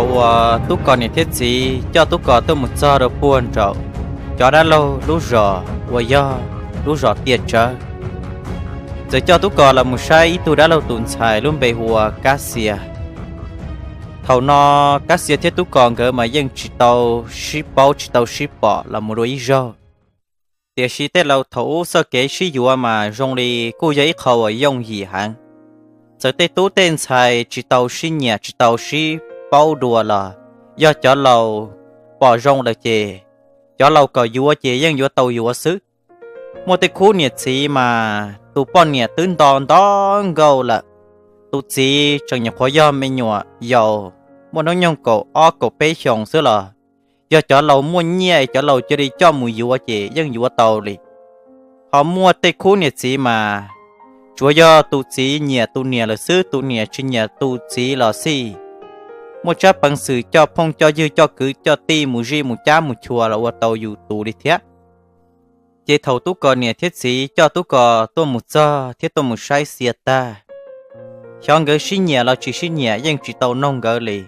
Thaum uas Tub Kos niam thiab txiv coj Tub Kos tuaj mus txog rau puag nraum cov dab laug lub zos uas yog lub zos Tiaj Tsawb, txawm coj Tub Kos los mus saib ib tug dab laug tus ntxhais lub npe hu ua Kab Xias. Thaum no Kab Xias thiab Tub Kos nkawd mas yeej tsis tau sib paub tsis tau sib pom los mus dua ib zaug. Tiam sis tej laus thaum ub txoj kev sib yuav mas zoo li kuj yog ib qho uas yooj yim heev. Txawm tej tub tej ntxhais tsis tau sib nyiam tsis tau sib paub dua los yog cov laus pom zoo lawm ces cov laus kom yuav ces yeej yuav tau yuav xwb. Muaj tej khub niam txiv mas tus poj niam twb nto nto nkauj lawm, tus txiv tseem nyuam qhuav yog me nyuam yaus muaj hnub nyoog kaum ob kaum peb xyoos xwb los yog cov laus muaj nyiaj cov laus cia li coj mus yuav ces yeej yuav tau li. Ho muaj tej khub niam txiv mas tsuas yog tus txiv nyiam tus niam lawm xwb, tus niam tsis nyiam tus txiv los xij, muaj tsab peev xwm coj phooj coj ywg coj kwv coj tij mus zij mus cab mus chua los ua tau yus tus li thiab. Ces thaum Tub Kos niam thiab txiv coj Tub Kos tuaj mus txog thiab tuaj mus saib Xias tag, xyov nkawd sib nyiam los tsis sib nyiam yeej tsis tau noog nkawd li.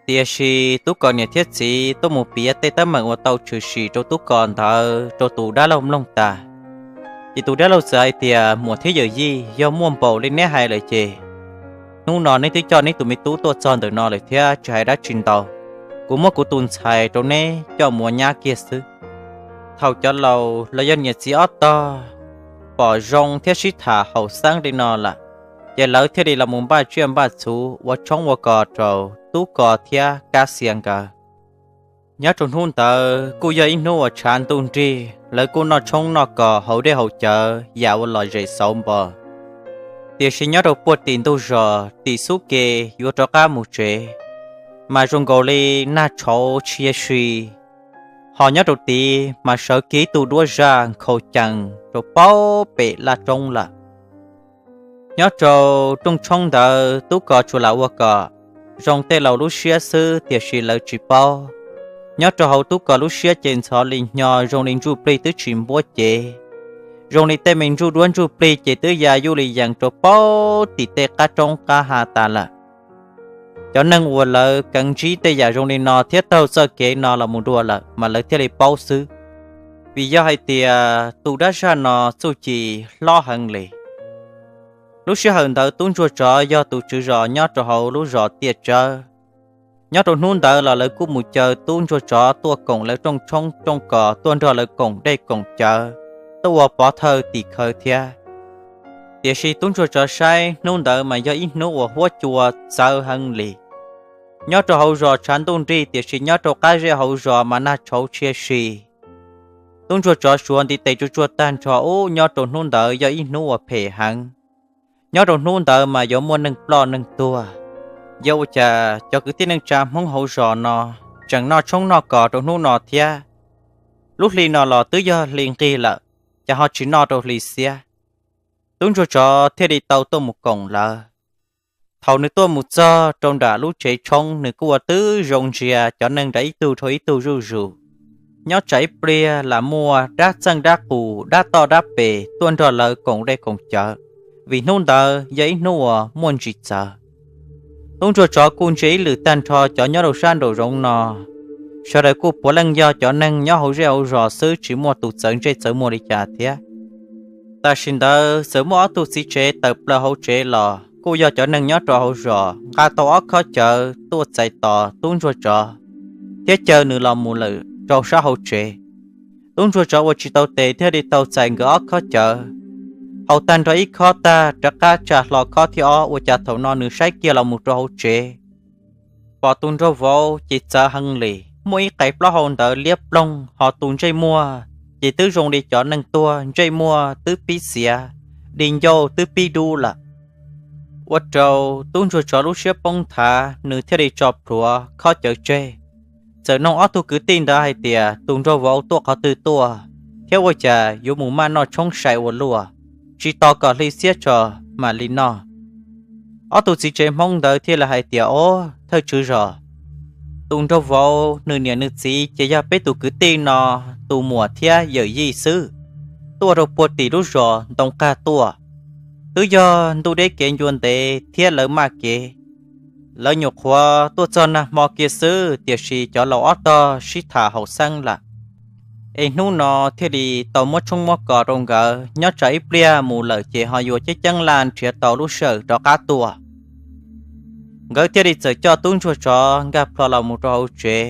Tiam sis Tub Kos niam thiab txiv tuaj mus piav tej teeb meem uas tau tshwm sim rau Tub Kos ntawd rau tus dab laug mloog tas, ces tus dab laug txawm hais tias, Muam thiab yawm yij, yog muaj npaum li neb hais lawm ces hnub no neb twb coj neb tus me tub tuaj txog ntawm no lawm thiab tsis hais dab tsi ntau, kuv muab kuv tus ntxhais rau neb coj mus ua nyab kiag xwb. Thaum cov laus los yog niam txiv ob tog pom zoo thiab sib tham haum xeeb li no lawm, ces lawv thiaj li los mus npaj tsiaj npaj txhuv ua tshoob ua kos rau Tub Kos thiab Kab Xias nkawd. Nyob rau hnub ntawd kuj yog ib hnub uas tshav ntuj nrig, lawv kuj noj tshoob noj kos haus dej haus cawv yam uas lom zem xauv npo. Tiam sis nyob rau puag tim ntug zos tim xub ke yuav rov qab mus tsev, mas zoo nkaus li nag tshauv tshia si, ho nyob rau tid mas sawv kiag tus duab zaj nkhaus cees rau paub pem laj roob lawm. Nyob rau rooj tshoob ntawd Tub Kos tsuas lam ua kom zoo tej laus lub siab xwb tiam sis lawv tsis paub. Nyob rau hauv Tub Kos lub siab ces ntxhov li hnyo zoo li ntsuj plig twb tsis npuab cev, zoo li tej me ntsuj duab ntsuj plig ces twb ya yuj li yees rau paub tim tej qab roob qab ha tas lawm. Cov neeg uas lawv keev ntsib tej yam zoo li no thiab taug txoj kev no los mus dua lawm mas lawv thiaj li paub xwb, vim yog hais tias tus dab zaj no txuj ci hlob heev li. Lub sij hawm ntawd Tub Ntsuag Tsov yog tus tswv zos nyob rau hauv lub zos Tiaj Tsawb. Nyob rau hnub ntawd los lawv kuj mus caw Tub Ntsuag Tsov tuaj koom lawv rooj tshoob rooj kos, tuaj nrog lawv koom dej koom cawv, tuaj ua pov thawj tim khawv thiab. Tiam sis Tub Ntsuag Tsov saib hnub ntawd mas yog ib hnub uas huab cua txawv heev li. Nyob rau hauv zos tshav ntuj nrig tiam sis nyob rau qab zej hauv zos mas nag tshauv tshia si. Tub Ntsuag Tsov suav ntiv tes tsuag tsuag tag nrho ub, nyob rau hnub ntawd yog ib hnub uas phem heev. Nyob rau hnub ntawd mas yuav muaj neeg ploj neeg tuag. Yog ua cas cov kwv tij neej tsa Hmoob hauv zos no tseem noj tshoob noj kos rau hnub no thiab? Lub hli no los twb yog hli nqig lawm, cas ho tsis noj rau hli xiab? Tub Ntsuag Tsov thiaj li tau tuaj mus koom lawv. Thaum nws tuaj mus txog rau nram lub tsev tshoob, nws kuj ua tib zoo ntsia cov neeg nram ib tug dhau ib tug zuj zus. Nyob tsam ib pliag lam muaj dab txeej dab qus dab toj dab pes tuaj nrog lawv koom dej koom cawv, vim hnub ntawd yog ib hnub uas muaj ntsis txawv. Tub Ntsuag Tsov kuj ntsia ib lwm tag nrho cov nyob rau sab nraum zoov no, sawv daws kuj puav leej yog cov neeg nyob hauv zej hauv zos xwb, tsis muaj tus txawv ntsej txawv muag li cas thiab. Tam sim ntawd txawm muaj ob tug txiv tsev tawm plaws hauv tsev los kuj yog cov neeg nyob rau hauv zos nqa tau ob khob cawv tuaj txais tos Tub Ntsuag Tsov thiab caw nws los mus lawm rau sab hauv tsev. Tub Ntsuag Tsov ua tsis tau tes thiaj li tau txais nkawd ob khob cawv. Haus tag nrho ib khob tag rov qab tsa hlo khob thib ob, ua cas thaum no nws saib kiag los mus rau hauv tsev, pom tus nraug vauv ces txawv heev li, muaj ib qais plaub hau ntawd liab ploog, ho tus ntsej muag ces twb zoo li cov neeg tuag, ntsej muag twb pib xiav, di ncauj twb pib dub lawm. Ua rau Tub Ntsuag Tsov lub siab poob nthav, nws thiaj li tso plhuav khob cawv tseg, txawm nug ob tug kwv tij ntawd hais tias, Tus nraug vauv tuaj qhov twg tuaj, thiab ua cas yuav mus maj noj tshoob sai ua luaj, tsis tos kom hli xiab tso mam li noj? Ob tug txiv tsev Hmoob ntawd thiaj li hais tias, Ob, thawj tswv zos, tus nraug vauv nws niam nws txiv ces yog peb tus kwv tij no tus muam thiab yawm yij xwb, tuaj rau puag tim lub zos ntoo qag tuaj. Twb yog ntuj deb kev ncua ntev thiab lawv maj kev, Lawv nyuam qhuav tuaj txog nag hmo kiag xwb, tiam sis cov laus ob tog sib tham haum xeeb lawm, es hnub no thiaj li tau muab tshoob muab kos rau nkawd nyob tsam ib pliag mus lawm ces ho yuav ceeb ceeb laj nrhiav tau lub sij hawm rov qab tuaj. Nkawd thiaj li txawm coj tub ntsuag tsov nkag plho los mus rau hauv tsev.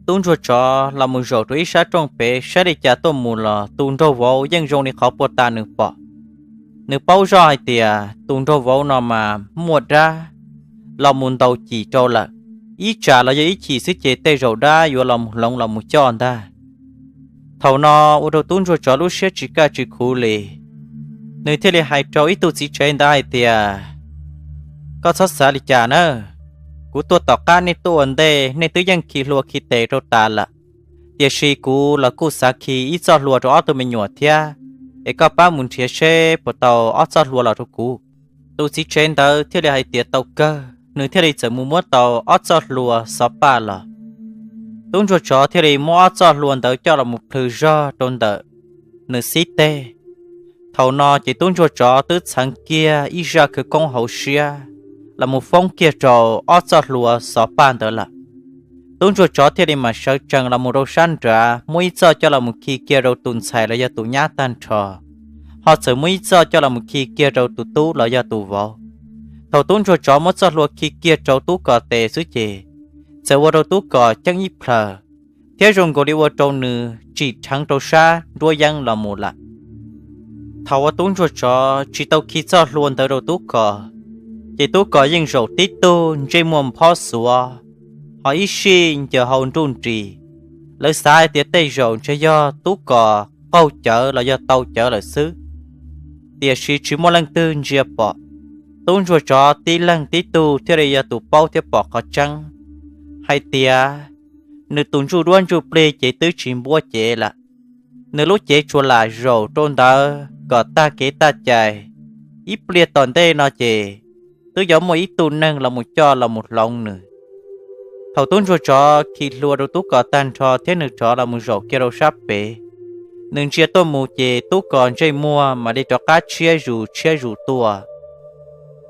Tub ntsuag tsov los mus zaum rau ib sab rooj pem saib li cas tuaj mus los tus nraug vauv yeej zoo li qhov puag ta nws pom. Nws paub zoj hais tias tus nraug vauv no mas muaj dab los mus ntaus cim rau lawm, ib tsam los yog ib chim xwb ces tej zaum dab yuav los mus hloov los mus coj ntag. Thaum no ua rau tub ntsuag tsov lub siab tsis kaj tsis khuv li. Nws thiaj li hais rau ib tug txiv tsev ntawd hais tias, koj txhob xav li cas na, kuv tuaj tom qab nej tuaj ua ntej, nej twb yeej khi hlua khi tes rau tas lawm, tiam sis kuv los kuj xav khi ib txoj hlua rau ob tug me nyuam thiab, es koj pab mus nrhiav seb puas tau ob txoj hlua los rau kuv. Tus txiv tsev ntawd thiaj li hais tias tau kawg, nws thiaj li txawm mus muab tau ob txoj hlua xov paj los. Tub ntsuag tsov thiaj li muab ob txoj hlua ntawd coj los mus plhws zog rau ntawm nws xib teg. Thaum no ces tub ntsuag tsov twb txheev kiag ib zaj khawv koob hauv siab los mus foob kiag rau ob txoj hlua xov paj ntawd lawm. Tub ntsuag tsov thiaj li mam sawv tsees los mus rau sab nrad, muab ib txoj coj los mus khi kiag rau tus ntxhais los yog tus nyab tag nrho, ho txawm muab ib txoj coj los mus khi kiag rau tus tub los yog tus vauv. Thaum tub ntsuag tsov muab txoj hlua khi kiag rau tub kos tes xwb ces txawm ua rau tub kos ceeb ib plhaws, thiab zoo nkaus li ua rau nws tsim dheev rau sab nruab yeeb los mus lawm. Thaum uas tub ntsuag tsov tsis tau khi txoj hlua ntawd rau tub kos, ces tub kos yeej zaum tib tug ntsej muag nphob xuav, ho ib sij ncaws hau nruj nris. Lawv xav hais tias tej zaum ntshe yog tub kos qaug cawv los yog tau cawv lawm xwb, tiam sis tsis muaj leej twg ntsia pom. Tub ntsuag tsov tib leeg tib tug thiaj li yog tus paub thiab pom qhov tseeb hais tias nws tus ntsuj duab ntsuj plig ces twb tsis npuab cev lawm. Nws lub cev tsuas lam zaum rau ntawd kom tag kev tag cai, ib pliag tom ntej no ces twb yuav muaj ib tug neeg los mus coj los mus hloov nws. Thaum tub ntsuag tsov khi hlua rau tub kos tag nrho thiab nws rov los mus zaum kiag rau sab pem, nws ntsia tuaj mus ces tub kos ntsej muag mam li rov qab tshiab zus tshiab zus tuaj.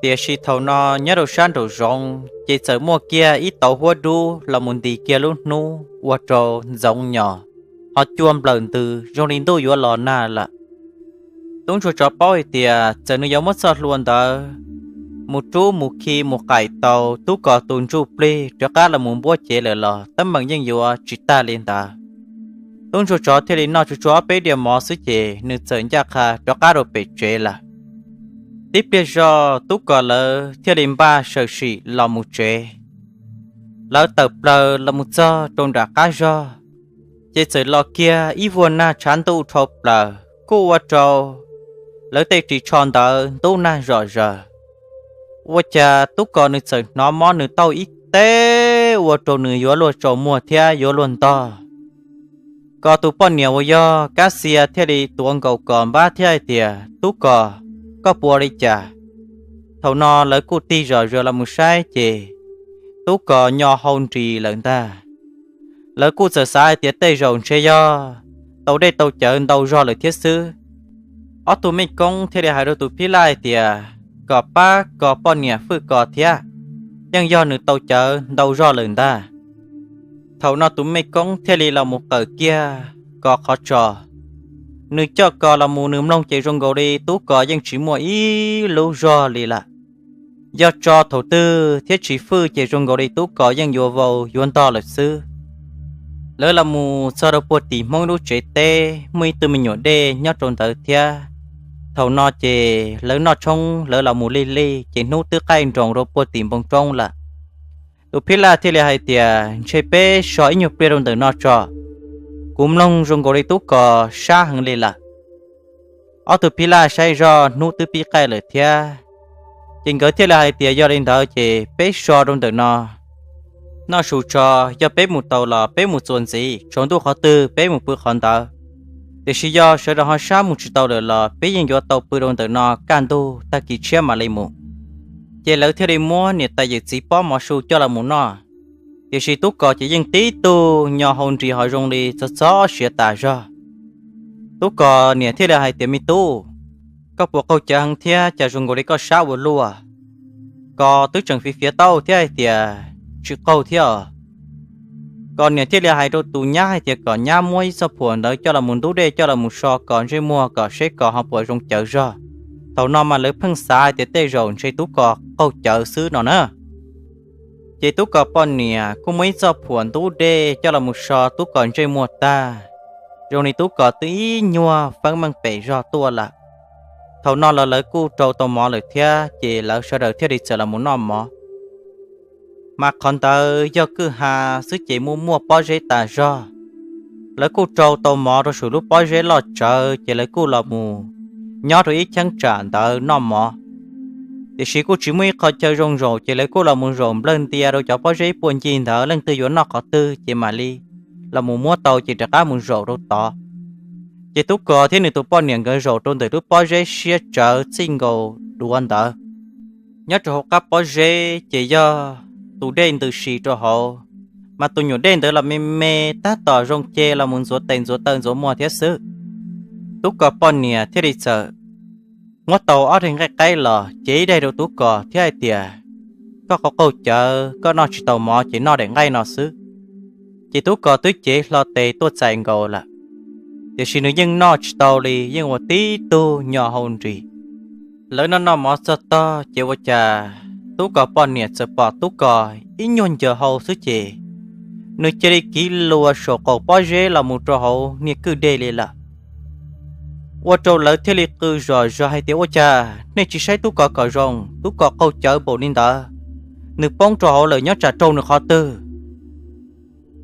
Tiam sis thaum no nyob rau sab nraum zoov ces txawm muaj kiag ib tauv huab dub los mus ntis kiag lub hnub ua rau ntxoov nyos, ho cua nplawm ntws zoo li ntuj yuav los nag lawm. Tub ntsuag tsov paub hais tias txawm nws yuav muab txoj hlua ntawd mus rub mus khi mus qaim tau tub kos tus ntsuj plig rov qab los mus npuab cev lawm los teeb meem yeej yuav tsis tag li ntawd. Tub ntsuag tsov thiaj li noj tsuag tsuag ob peb diav mov xwb ces nws txawm ncaj qha rov qab rau pem tsev lawm. Tib pliag zog tub kos lawv thiaj li npaj sawm sim los mus tsev. Lawv tawm plaws los mus txog rau nram qab zog, ces txawm los kiag ib vuag nag tshav ntuj dhau plaws kuj ua rau lawv tej ris tsho ntawd ntub nag zom zaws. Ua cas tub kos nws txawm hnov mob nws taub ib teg ua rau nws yuav luag tsaus muag thiab yuav luag ntog. Kos tus poj niam uas yog Kab Xia thiaj li tuav nkaus kos npab thiab hais tias, tub kos, koj puas ua li cas? Thaum no lawv kuj tig zom zaws los mus saib ces tub kos nyo hau nris lawm ntag. Lawv kuj txawm xav hais tias tej zaum ntshe yog tau dej tau cawv ntau zog lawm thiab xwb. Ob tug mej koob thiaj li hais rau tus phij laj hais tias kom pab kos poj niam fwj kos thiab, yeej yog nws tau cawv ntau zog lawm ntag. Thaum no tus mej koob thiaj li los mus qawm kiag kos qhov tso. Nws coj kos los mus nws mloog ces zoo nkaus li tub kos yeej tsis muaj ib lub zog li lawm. Yog tso thaum twg thiab tsis fwj ces zoo nkaus li tub kos yeej yuav vau yuav ntog lawm xwb. Lawv los mus txog rau puag tim Hmoob lub tsev teb, muaj ib tug me nyuam dej nyob rau ntawd thiab. Thaum no ces lawv noj tshoob lawv los mus lig lig ces hnub twb qaij nroos rau puag tim npoo roob lawm. Tus phij laj thiaj li hais tias, ntshe peb so ib nyuag pliag rau ntawm no tso, kuv mloog zoo nkaus li tub kos sab heev li lawm. Ob tug phij laj saib zoj hnub twb pib qaij lawm thiab, ces nkawd thiaj li hais tias yog li ntawd ces peb so rau ntawm no. Noj su tso, yog peb mus tau los peb mus txuas ntxiv, tsaus ntuj qhov twg peb mus pw qhov ntawd. Tiam sis yog sawv daws ho sab mus tsis tau lawm los peb yeej yuav tau pw rau ntawm no kaj ntug tag kis tshiab mam li mus. Ces lawv thiaj li muab niam tais yawm txiv pob mov su coj los mus noj. Tiam sis tub kos ces yeej tib tug nyo hau nris ho zoo li txog txog siav tas zog. Tub kos niam thiaj li hais tias, me tub, koj puas qaug cawv heev thiab cas zoo nkaus li koj sab ua luaj? Kos twb tseem fiv fiav taub hau thiab hais tias tsis qaug thiab. Kos niam thiaj li hais rau tus nyab hais tias kom nyab muab ib txoj phuam ntawd coj los mus ntub dej coj los mus so Kos ntsej muag kom seb Kos ho puas zoo cawv zog. Thaum no mas lawv pheej xav hais tias tej zaum ntshe Tub Kos qaug cawv xwb no na. Ces Tub Kos poj niam kuj muab ib txoj phuam ntub dej coj los mus so Tub Kos ntsej muag tag, zoo li Tub Kos twb ib nyuag feeb meej pem zog tuaj lawm. Thaum no los lawv kuj rau tau mov lawm thiab, ces lawv sawv daws thiaj li txawm los mus noj mov. Mas qhov ntawd yog kwj ha xwb ces muaj muaj pob zeb tas zog. Lawv kuj rau tau mov rau saum lub pob zeb loj tsawv, ces lawv kuj los mus nyob rau ib cheeb tsam ntawd noj mov. Tiam sis kuj tsis muaj ib qho chaw zoo zaum, ces lawv kuj los mus zaum nplawg ntia rau cov pob zeb puag ncig ntawd, leej twg yuav noj qhov twg ces mam li los mus muab tau ces rov qab mus zaum rau tod. Ces Tub Kos thiab nws tus poj niam nkawd zaum rau ntawm lub pob zeb siab tsawv txij nkaus duav ntawd. Nyob rau hauv qab pob zeb ces yog tus dej ntws si rau hauv, mas tus nyuam dej ntawd los me me, tab tom zoo ce los mus ntxuav tes ntxuav taw ntxuav muag thiab xwb. Tub Kos poj niam thiaj li txawm muab tau ob daim nqaij qaib los cev ib daim rau Tub Kos thiab hais tias, koj qaug qaug cawv, koj noj tsis tau mov ces noj daim nqaij no xwb. Ces Tub Kos twb cev hlo tes tuaj txais nkaus lawm, tiam sis nws yeej noj tsis tau li, yeej ua tib tug nyo hau nris. Lawv noj noj mov txog tog ces ua cas Tub Kos poj niam txawm pom Tub Kos ib nyuag ncaws hau xwb ces nws cia li kiv luas saum qaum pob zeb los mus rau hauv niag kwj dej li lawm. Ua rau lawv thiaj li qw zom zaws hais tias, ua cas nej tsis saib Tub Kos kom zoo, Tub Kos qaug cawv npaum li ntawd, nws poob rau hauv lawm, nyob tsam raug nws qhov twg.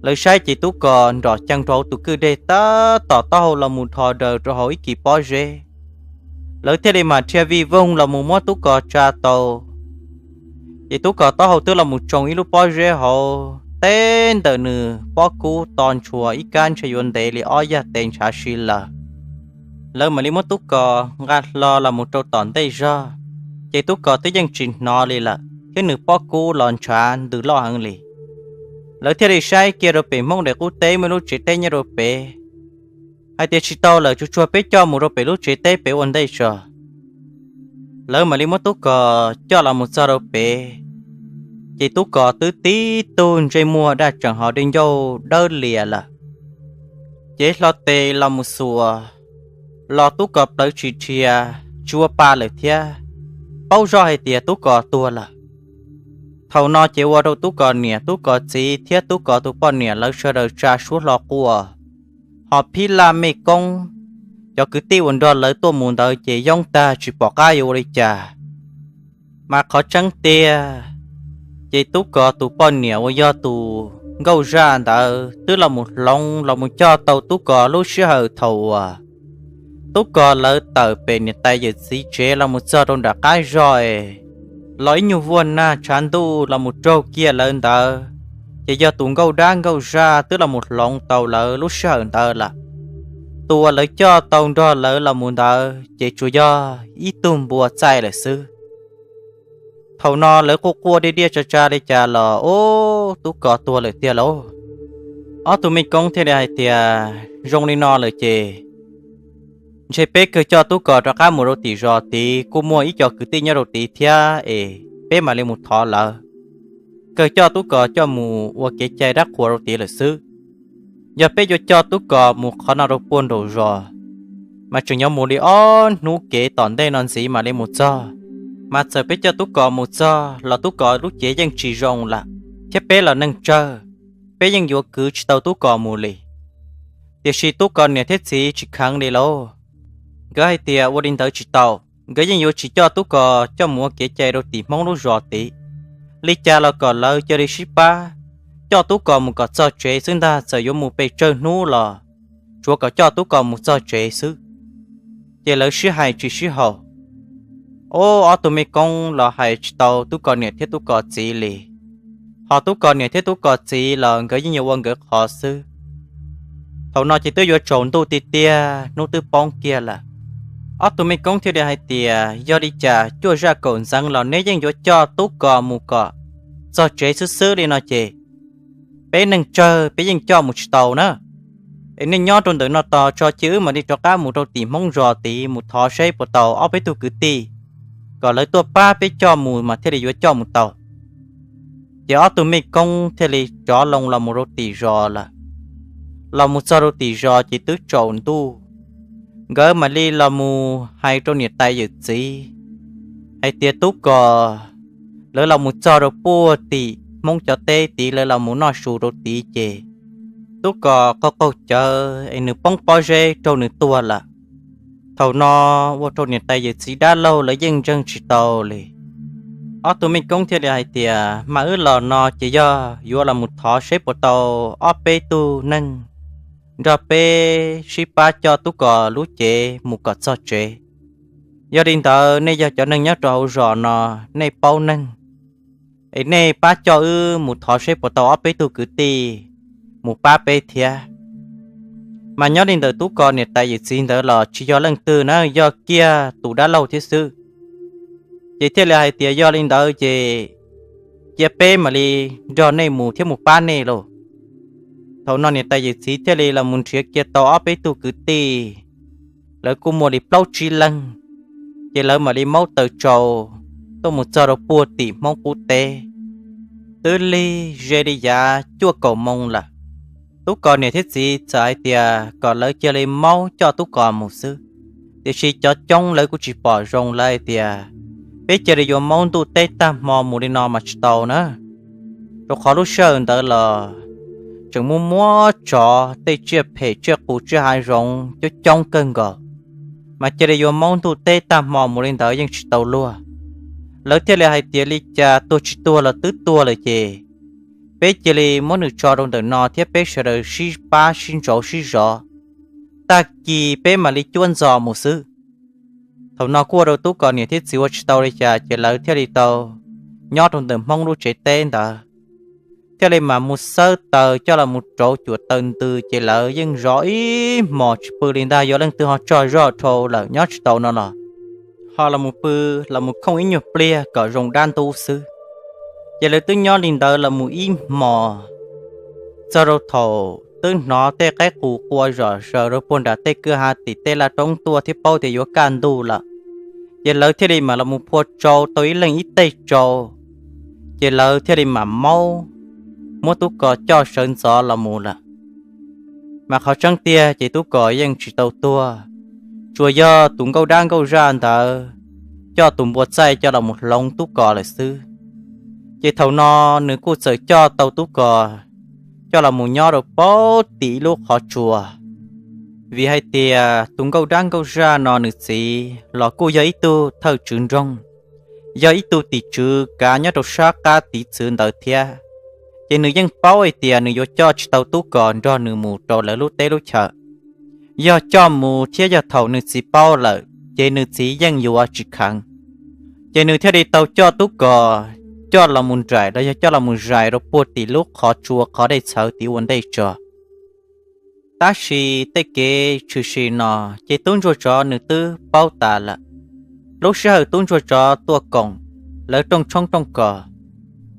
Lawv saib ces Tub Kos nrom cees rau hauv tus kwj dej, tab tom taub hau los mus dhos daws rau hauv ib kis pob zeb. Lawv thiaj li mam rhia vij voog los mus muab Tub Kos tsa tau. Ces Tub Kos taub hau twb los mus tsoo ib lub pob zeb hauv, teb ntawm nws pob kub to ntshua ib kab ntshe yuav ntev li ob yaj tes ntshav si lawm. Lawv mam li muab Tub Kos nqa hlo los mus rau tom ntej zog, ces Tub Kos twb yeej tsis hnov li lawm thiab nws pob kub los ntshav ntws loj heev li. Lawv thiaj li saib kiag rau pem Hmoob daim qub teb muaj ib lub tsev teb nyob rau pem, hais tias tsis tau lawm, tsuas tsuag peb coj mus rau pem lub tsev teb pem ua ntej tso. Lawv mam li muab Tub Kos coj los mus txog rau pem, ces Tub Kos twb tib tug ntsej muag daj tseem ho dej ncauj dawb lias lawm. Cev hlo tes los mus xuas los Tub Kos plawv tsis rhia, tsis ua pa lawm thiab, paub zoj hais tias Tub Kos tuag lawm. Thaum no ces ua rau Tub Kos niam Tub Kos txiv thiab Tub Kos tus poj niam lawv sawv daws tsa suab hlo quaj, ho phib laj mej koob, cov kwv tij uas nrog lawv tuaj mus ntawd ces yoob tag tsis pom qab yuav ua li cas. Mas qhov tseeb tiag, ces Tub Kos tus poj niam uas yog tus nkauj zaj ntawd twb los mus hloov los mus coj tau Tub Kos lub sij hawm thaum uas Tub Kos lawv tawm pem niam tais yawm txiv tsev los mus txog rau nram qab zog es los ib nyuag vuag nag tshav ntuj los mus raug kiag lawv ntawd, ces yog tus nkauj dab nkauj zaj twb los mus hloov tau lawv lub sij hawm ntawd lawm. Tus uas lawv coj tau nrog lawv los mus ntawd ces tsuas yog ib tug npua txaij lawm xwb. Thaum no lawv quaj quaj diaj diaj tsa tsa li cas los, ub, Tub Kos tuag lawm tiag lauj. Ob tug mej koob thiaj li hais tias, zoo li no lawm ces ntshe peb kawg coj Tub Kos rov qab mus rau tim zos tid, kuj muaj ib co kwv tij nyob rau tid thiab es peb mam li mus thov lawv. Kawg coj Tub Kos coj mus ua kev cai dab qhuas rau tid lawm xwb. Yog peb yuav coj Tub Kos mus qhov no rau puag nraum zos, mas tseem yuav mus li ob hnub kev tom ntej no ntxiv mam li mus txog. Mas txawm peb coj Tub Kos mus txog los Tub Kos lub cev yeej tsis zoo lawm, thiab peb los neeg tsawg, peb yeej yuav kwv tsis tau Tub Kos mus li. Tiam sis Tub Kos niam thiab txiv tsis kheev li lauj. Nkawd hais tias ua li ntawd tsis tau, nkawd yeej yuav tsis coj Tub Kos coj mus ua kev cai rau tim Hmoob lub zos tid. Li cas los kom lawv cia li sib pab coj Tub Kos mus kom txog tsev xwb ntag, txawm yuav mus pes tsawg hnub los tsuav kom coj Tub Kos mus txog tsev xwb. Ces lawv sib hais tsis sib haum. Ub, ob tug mej koob los hais tsis tau Tub Kos niam thiab Tub Kos txiv li. Ho Tub Kos niam thiab Tub Kos txiv los nkawd yeej yuav ua nkawd qhov xwb. Thaum no ces twb yuav tsaus ntuj tiag tiag, hnub twb poob kiag lawm. Ob tug mej koob thiaj li hais tias, yog li cas cuaj zaj kaum ntxeev los neb yeej yuav coj Tub Kos mus kom txog tsev xwb xwb li no ces peb neeg tsawg peb yeej coj mus tsis tau na. Es nej nyob rau ntawm no tos tso, cia wb mam li rov qab mus rau tim Hmoob zos tid mus thov seb puas tau ob peb tug kwv tij kom lawv tuaj pab peb coj mus mas thiaj li yuav coj mus tau. Ces ob tug mej koob thiaj li rov loo los mus rau tim zos lawm. Los mus txog rau tim zos ces twb tsaus ntuj, nkawd mam li los mus hais rau niam tais yawm txiv hais tias tub kos, lawv los mus txog rau puag tim Hmoob cov teb tid, lawv los mus noj su rau tid ces tub kos qaug qaug cawv es nws poob pob zeb raug nws tuag lawm. Thaum no ua rau niam tais yawm txiv dab laug lawv yeej ntseeg tsis tau li. Ob tug mej koob thiaj li hais tias mas wb los no ces yog yuav los mus thov seb puas tau ob peb tug neeg nrog peb sib pab coj tub kos lub cev mus kom txog tsev. Yog li ntawd nej yog cov neeg nyob rau hauv zos no, nej paub neeg es nej pab coj wb mus thov seb puas tau ob peb tug kwv tij mus pab peb thiab. Mas nyob li ntawm tub kos niam tais yawm txiv ntawd los tsis yog leej twg na, yog kiag tus dab laug thiab xwb. Ces thiaj li hais tias yog li ntawd ces cia peb mam li nrog nej mus thiab mus pab nej lauj. Thaum no niam tais yawm txiv thiaj li los mus nrhiav kiag tau ob peb tug kwv tij, lawv kuj muaj li plaub tsib leeg, ces lawv mam li maub taws tsau tuaj mus txog rau puag tim Hmoob qub teb. Twb lig ze li yav cuaj kaum moo lawm, tub kos niam thiab txiv txawm hais tias kom lawv cia li maub coj tub kos mus xwb. Tiam sis cov coob lawv kuj tsis pom zoo, lawv hais tias peb cia li yuav maub ntuj teb tag hmo mus li no mas tsis tau na, rau qhov lub sij hawm ntawd los tseem muaj muab tsov tej tsiaj phem tsiaj qus tsiaj hav zoov coob coob kawg nkaus, mas cia li yuav maub ntuj teb tag hmo mus li ntawd yeej tsis tau luag. Lawv thiaj li hais tias li cas tuag tsis tuag los twb tuag lawm ces peb cia li muab nws tso rau ntawm no thiab peb sawv daws sib pab sib ntsauv sib zov, tag kis peb mam li cuab ntxo mus xwb. Thaum no kuj ua rau tub kos niam thiab txiv ua tsis tau li cas ces lawv thiaj li tau nyob rau ntawm Hmoob lub tsev teb ntawd, thiaj li mam mus xawb taws coj los mus rauv cuam taws ntws ces lawv yeej zov ib hmos tsis pw li ntag, yog leej twg ho tsaug zog dhau lawm nyob tsis tau no los ho los mus pw, los mus khooj ib nyuag pliag kom zoo dab ntub xwb. Ces lawv twb nyob li ntawd los mus ib hmos, txog rau thaum twb hnov tej qaib qus qua zom zaws rau puag nram tej kwj ha tim tej laj roob tuaj thiab paub tias yuav kaj ntug lawm, ces lawv thiaj li mam los mus phua tsau tau ib leeg ib tej tsau, ces lawv thiaj li mam maub muab tub kos coj sawv ntxov los mus lawm. Mas qhov tseeb tiag ces tub kos yeej tsis tau tuag, tsuas yog tus nkauj dab nkauj zaj ntawd coj tus npua txaij coj los mus hloov tub kos lawm xwb. Ces thaum no nws kuj txawm coj tau tub kos coj los mus nyob rau puag tim ib lub qhov tsua, vim hais tias tus nkauj dab nkauj zaj no nws txiv los kuj yog ib tug thawj tswv nroog, yog ib tug tim tswv kav nyob rau sab qab tiv txwv ntawd thiab. Ces nws yeej paub hais tias nws yuav coj tsis tau tub kos nrog nws mus rau lawv lub teb lub chaw. Yog coj mus thiab yog thaum nws txiv paub lawm ces nws txiv yeej yuav tsis kheev. Ces nws thiaj li tau coj tub kos coj los mus nraim los yog coj los mus zais rau puag tim lub qhov tsua qhov dej txhawv tid ua ntej tso. Tab sis tej kev tshwm sim no ces tub ntsuag tsov nws twb paub tas lawm. Lub sij hawm tub ntsuag tsov tuaj koom lawv rooj tshoob rooj kos,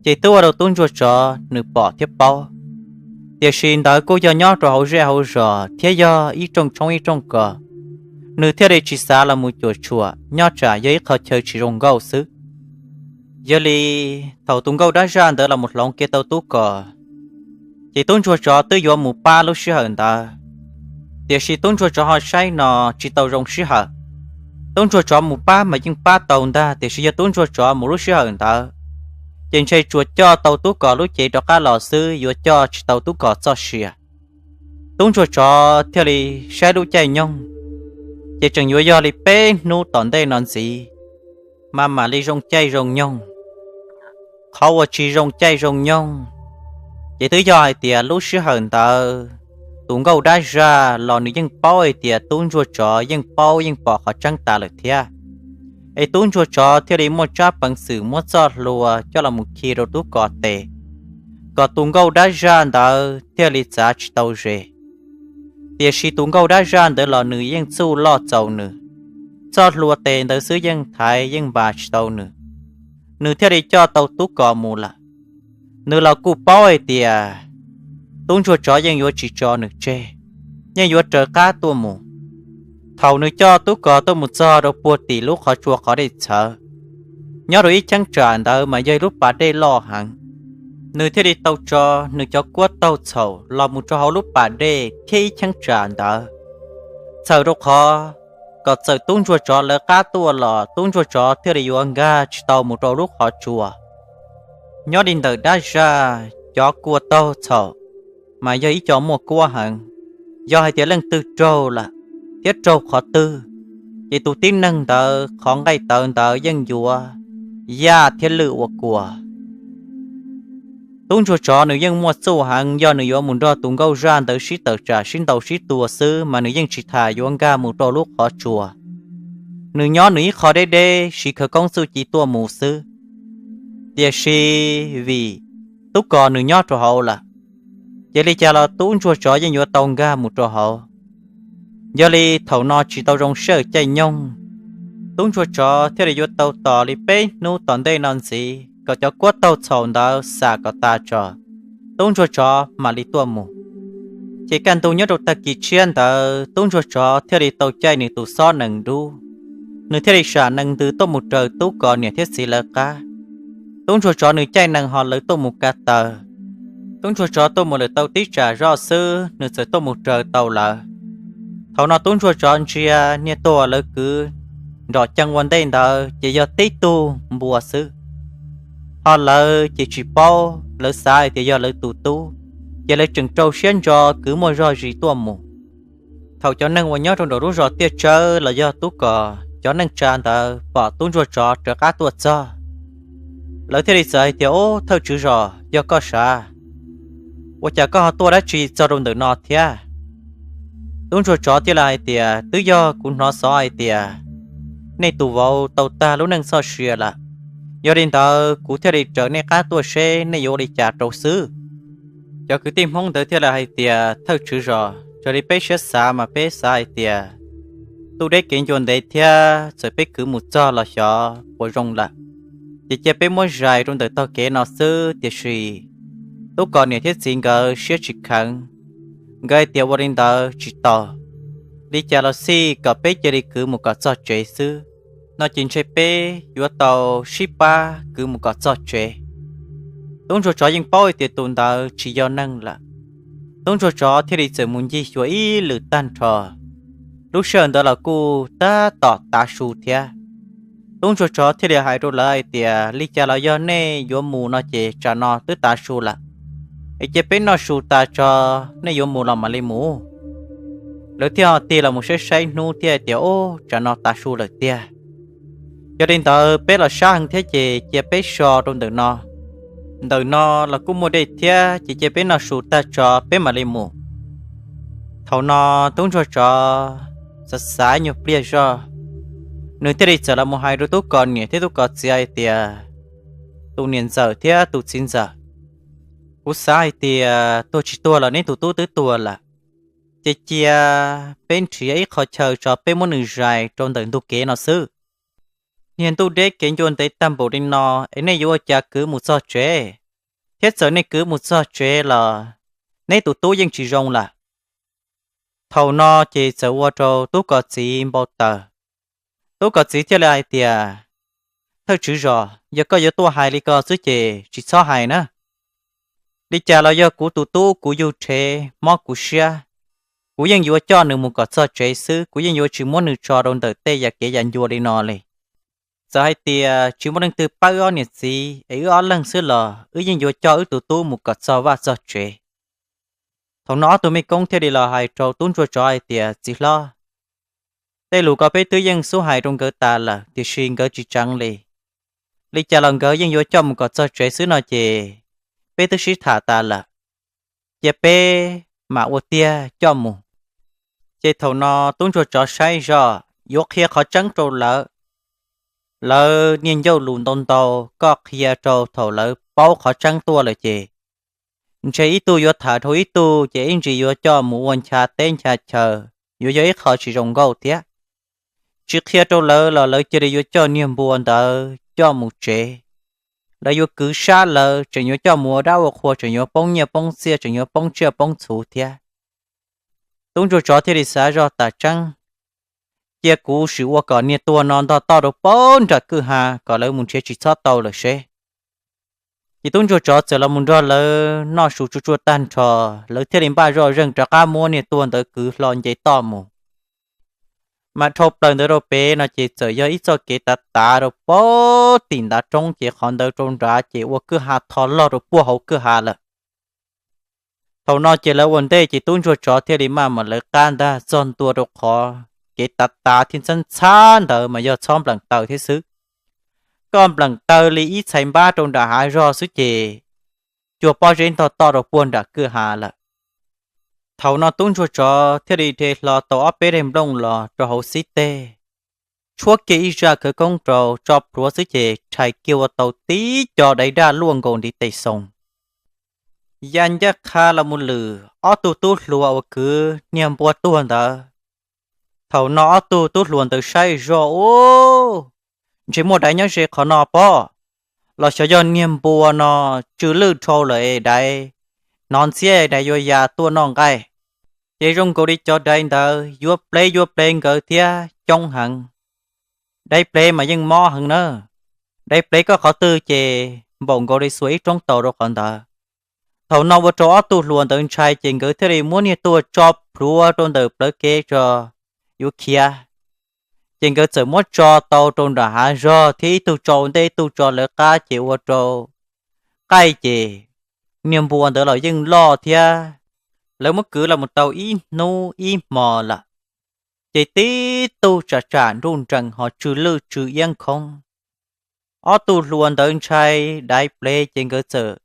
ces twb ua rau tub ntsuag tsov nws pom thiab paub. Tiam sis ntawd kuj yog nyob rau hauv zej hauv zos thiab yog ib rooj tshoob ib rooj kos, nws thiaj li tsis xav los mus cuam tshuam nyob tsam yog ib qho chaw tsis zoo nkauj xwb. Yog li thaum tus nkauj dab zaj ntawd los mus hloov kiag tau tub kos, ces tub ntsuag tsov twb yuav mus pab lub sij hawm ntawd. Tiam sis tub ntsuag tsov ho saib no tsis tau zoo sij hawm. Tub ntsuag tsov mus pab mas yeej pab tau ntag, tiam sis yog tub ntsuag tsov mus lub sij hawm ntawd, ces ntshe tsuas coj tau tub kos lub cev rov qab los xwb, yuav coj tsis tau tub kos txoj sia. Tub ntsuag tsov thiaj li saib lub caij nyoog, ces tseem yuav yog li peb hnub tom ntej no ntxiv mas mam li zoo caij zoo nyoog. Qhov uas tsis zoo caij zoo nyoog, ces twb yog hais tias lub sij hawm ntawd tus nkauj dab zaj los nws yeej paub hais tias tub ntsuag tsov yeej paub yeej pom qhov tseeb tas lawm thiab. Es tub ntsuag tsov thiaj li muaj tsab peev xwm muab txoj hlua coj los mus khi rau tub kos tes, kom tus nkauj dab zaj ntawd thiaj li txav tsis tau zes. Tiam sis tus nkauj dab zaj ntawd los nws yeej txuj loj txaus nws, txoj hlua tes ntawd xwb yeej thaiv yeej npas tsis tau nws, nws thiaj li coj tau tub kos mus lawm. Nws los kuj paub hais tias tub ntsuag tsov yeej yuav tsis tso nws tseg, yeej yuav raws qab tuaj mus. Thaum nws coj tub kos tuaj mus txog rau puag tim lub qhov tsua qhov dej txhawv, Nyob rau ib cheeb tsam ntawd mas yog ib lub pas dej loj heev. Nws thiaj li tau tso nws cov kuab taug txhaum los mus rau hauv lub pas dej thiab ib cheeb tsam ntawd, txhawm rau qhov kom txawm tub ntsuag tsov lawv qab tuaj los tub ntsuag tsov thiaj li yuav nkag tsis tau mus rau lub qhov tsua. Nyob li ntawm dab zaj cov kua taug txhaum mas yog ib co muaj kuab heev. Yog hais tias leej twg raug lawm thiab raug qhov twg, ces tus tib neeg ntawd qhov nqaij tawv ntawd yeej yuav yaj thiab lwj ua kua. Tub ntsuag tsov nws yeej muaj txuj heev, yog nws yuav mus nrog tus nkauj zaj ntawd sib tawm tsam sib ntaus sib tua xwb mas nws yeej tsis tas yuav nkag mus rau lub qhov tsua. Nws nyob nws ib qho deb deb siv khawv koob txuj ci tuaj mus xwb. Tiam sis vim tub kos nws nyob rau hauv lawm, ces li cas los tub ntsuag tsov yeej yuav tau nkag mus rau hauv. Yog li thaum no tsis tau zoo sij hawm caij nyoog, tub ntsuag tsov thiaj li yuav tau tos li peb hnub tom ntej no ntxiv kom cov kuab taug txhaum ntawd xam kom tas tso, tub ntsuag tsov mam li tuaj mus. Ces kaj ntug nyob rau tag kis tshiab ntawd tub ntsuag tsov thiaj li tau caij nws tus xob nees dub, nws thiaj li sam nees ntws tuaj mus raws tub kos niam thiab txiv lawv qab. Tub ntsuag tsov nws caij nees ho lawv tuaj mus kav taws. Tub ntsuag tsov tuaj mus lawm tau tib tsam zoj xwb nws txawm tuaj mus raws tau lawv. Thaum no tub ntsuag tsov ntsia niag tuag lawv kwv nrom cees ua ntej ntawd ces yog tib tug npua xwb. Ho lawv ces tsis paub, lawv xav hais tias yog lawv tus tub, ces lawv tseem rau siab ntso kwv muaj zog zis tuaj mus. Thaum cov neeg uas nyob rau nraum lub zos tiaj tsawb los yog tub kos cov neej tsa ntawd pom tub ntsuag tsov rov qab tuaj txog, lawv thiaj li txawm hais tias, Ub, thawj tswv zos, yog koj sav? Ua cas koj ho tuaj dab tsi txog rau ntawm no thiab? Tub ntsuag tsov thiaj li hais tias, Twb yog kuv hnov xov hais tias nej tus vauv tau tag lub neej txoj sia lawm, yog li ntawd kuv thiaj li raws nej qab tuaj seb nej yuav ua li cas rau xwb. Cov kwv tij Hmoob ntawd thiaj li hais tias, Thawj tswv zos, raws li peb siab xav mas peb xav hais tias ntuj deb kev ncua ntev thiab txawm peb kwv mus txog los xyov puas zoo lawm, ces cia peb muab zais rau ntawm tog kev no xwb. Tiam sis tub kos niam thiab txiv nkawd siab tsis kheev, nkawd hais tias ua li ntawd tsis tau, li cas los xij kom peb cia li kwv mus kom txog tsev xwb, no ces ntshe peb yuav tau sib pab kwv mus kom txog tsev. Tub ntsuag tsov yeej paub hais tias tus ntawd tsis yog neeg lawm. Tub ntsuag tsov thiaj li txawm mus ncig xyuas ib lwm tag nrho, lub sij hawm ntawd los kuj tab tom tav su thiab. Tub ntsuag tsov thiaj li hais rau lawv hais tias, Li cas los yog nej yuav mus no ces tsam no twb tav su lawm, es cia peb noj su tas tso, nej yuav mus los mam li mus. Lawv thiaj ho tig los mus saib saib hnub thiab hais tias, Ub, tsam no tav su lawm tiag. Yog li ntawd peb los sab heev thiab ces cia peb so rau ntawm no, ntawm no los kuj muaj dej thiab, ces cia peb noj su tag tso peb mam li mus. Thaum no tub ntsuag tsov xav xav nyuag pliag zog, nws thiaj li txawm los mus hais rau tub kos niam thiab tub kos txiv hais tias, Tus niam ntxawm thiab tus txiv ntxawm, kuv xav hais tias tuag tsis tuag los neb tus tub twb tuag lawm, ces cia peb nrhiav ib qho chaw tso peb muab nws zais rau ntawm ntug kev no xwb. Niag ntuj deb kev ncua ntev tag npaum li no es nej yuav ua cas kwv mus txog tsev? Thiab txawm nej kwv mus txog tsev los neb tus tub yeej tsis zoo lawm. Thaum no ces txawm ua rau tub kos txiv npau taws. Tub kos txiv thiaj li hais tias, Thawj tswv zos, yog koj yuav tuaj hais li ko xwb ces tsis txhob hais na. Li cas los yog kuv tus tub kuv yug rhev mob kuv siab, kuv yeej yuav coj nws mus kom txog tsev xwb, kuv yeej yuav tsis muab nws tso rau ntawm tej yam kev yam ncua li no li. Txawm hais tias tsis muaj leej twg pab wb ob niam txiv es wb ob leeg xwb los wb yeej yuav coj wb tus tub mus kom txog vaj txog tsev. Thaum no ob tug mej koob thiaj li los hais rau tub ntsuag tsov hais tias, Txiv hlob, tej lus ko peb twb yeej xub hais rau nkawd tas lawm tiam sis nkawd tsis tseev li. Li cas los nkawd yeej yuav coj mus kom txog tsev xwb no ces peb twb sib tham tas lawm, cia peb mam ua tiag coj mus. Ces thaum no tub ntsuag tsov saib zoj yuav qhia qhov tseeb rau lawv, lawv niag ncauj lus ntau ntau, koj qhia rau thaum lawv paub qhov tseeb tuaj lawm ces ntshe ib tug yuav tham dhau ib tug ces ib ntsis yuav coj mus ua ncha teb ncha chaw, yuav yog ib qho tsis zoo nkauj thiab. Tsis qhia rau lawv los lawv cia li yuav coj niag npua ntawd coj mus tsev. Lawv yuav kwv sab lawv, tseem yuav coj mus ua dab ua qhua, tseem yuav poob nyiaj poob txiaj, tseem yuav poob tsiaj poob txhu thiab. Tub ntsuag tsov thiaj li xav zoj tas tseeb, cia kuv sim ua kom niag tuag no ntog toj rau puag nram kwj ha kom lawv mus nrhiav tsis txhob tau lawm seb. Ces tub ntsuag tsov txawm los mus nrog lawv noj su tsuaj tsuaj tag nrho, lawv thiaj li npaj zoj zeeg rov qab muab niag tuag ntawd kwv hlo nce toj mus. Mas dhau plaws ntawd rau pem no ces txawm yog ib txoj kev tav tav rau puag tim ntav roob, ces qhov ntawd rau nrad ces ua kwj ha tho log rau puag hauv kwj ha lawm. Thaum no ces lawv ua ntej ces tub ntsuag tsov thiaj li maj mam lawv qab ntag txog ntua rau qhov kev tav tav thiab ntxhab ntxhab ntawd mas yog txhob npleem taw thiab xwb. Koj npleem taw li ib txhais npab rau nram hav zog xwb ces cuag pob zeb ntog toj rau puag nram kwj ha lawm. Thaum no tub ntsuag tsov thiaj li de hlo tau ob peb daim nplooj los rau hauv xib teg, tshuab kiag ib zaj khawv koob rau tso plhuav xwb ces rhais kiag ua tau tib co daiv daj luaj nkaus ntiv tes xoo. Ya ncaj qha los mus lwm ob tug tub hluas uas kwv niag npua tuag ntawd. Thaum no ob tug tub hluas ntawd saib zoj ub, ntshe muaj daiv nyob ze qhov no pob, los xyov yog niag npua no tsw lwj dhau lawm es daiv hnov ntxhiab daiv yuav ya tuaj noj nqaij. Ces zoo nkaus li cov daiv ntawd yuav plev yuav plev nkawd thiab coob heev. Daiv plev mas yeej mob heev na. Daiv plev koj qhov twg ces npaum nkaus li xuas ib roob taus rau qhov ntawd. Thaum no ua rau ob tug hluas ntawd ntshai ces nkawd thiaj li muab niag tuag tso plhuav rau ntawm plawv kev tso yuav khiav. Ces nkawd txawm muab tso tau rau nram hav zog thiab ib tug tso ntej ib tug tso lawv qab ces ua rau qaij ces niag npua ntawd los yeej loj thiab. Lawv muab kwv los mus tau ib hnub ib hmo lawm, ces tib tug tsam tsam nruj nrees ho tsw lwj tsw iab nkhoob. Ob tug hluas ntawd ntshai daiv plev ces nkawd txawm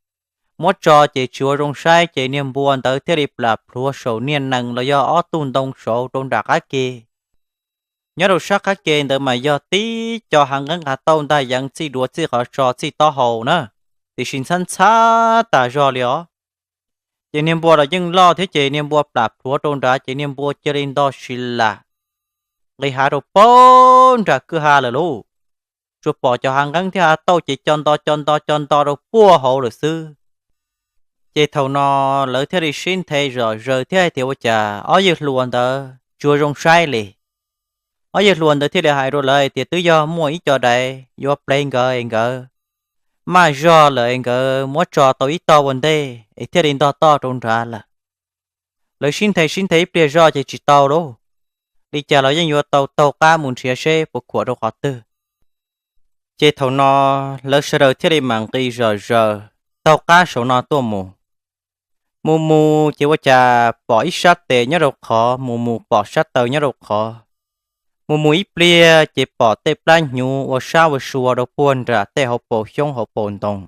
muab tso ces tsis ua zoo saib ces niag npua ntawd thiaj li plam plhuav saum niag nees los yog ob tug ntoo saud rau nram qab ke. Nyob rau sab qab ke ntawd mas yog tib co hav nqeeb hav tauj ntag yeev txij duav txij qhov tso txij taub hau na, tiam sis ntxhab ntxhab tas zog li os. Ces niag npua los yeej loj thiab ces niag npua plam plhuav rau nrad ces niag npua cia li nto si lam nqis hav rau puag nram kwj ha lawm lauj. Tsuas pom cov hav nqeeb thiab hav tauj ces co nto co nto co nto rau puag hauv lawm xwb. Ces thaum no lawv thiaj li sib nthe zom zaws thiab hais tias ua cas ob yawg hluas ntawd tsis ua zoo saib li. Ob yawg hluas ntawd thiaj li hais rau lawv hais tias twb yog muaj ib co daiv yuav plev nkawd es nkawd maj zog lawm es nkawd muab tso tau ib tog ua ntej es thiaj li ntog toj rau nrad lawm. Lawv sib nthe sib nthe ib pliag zoj ces tsis tau lauj, li cas los yeej yuav tau taug qab mus nrhiav seb puas khuam rau qhov twg. Ces thaum no lawv sawv daws thiaj li mam nqis zom zaws taug qab saum no tuaj mus. Mus mus ces ua cas pom ib sab tes nyob rau qhov, mus mus pom sab taw nyob rau qhov, mus mus ib pliag ces pom tej plab hnyuv ua sab ua sua rau puag nram tej hauv paus xyoob hauv paus ntoo.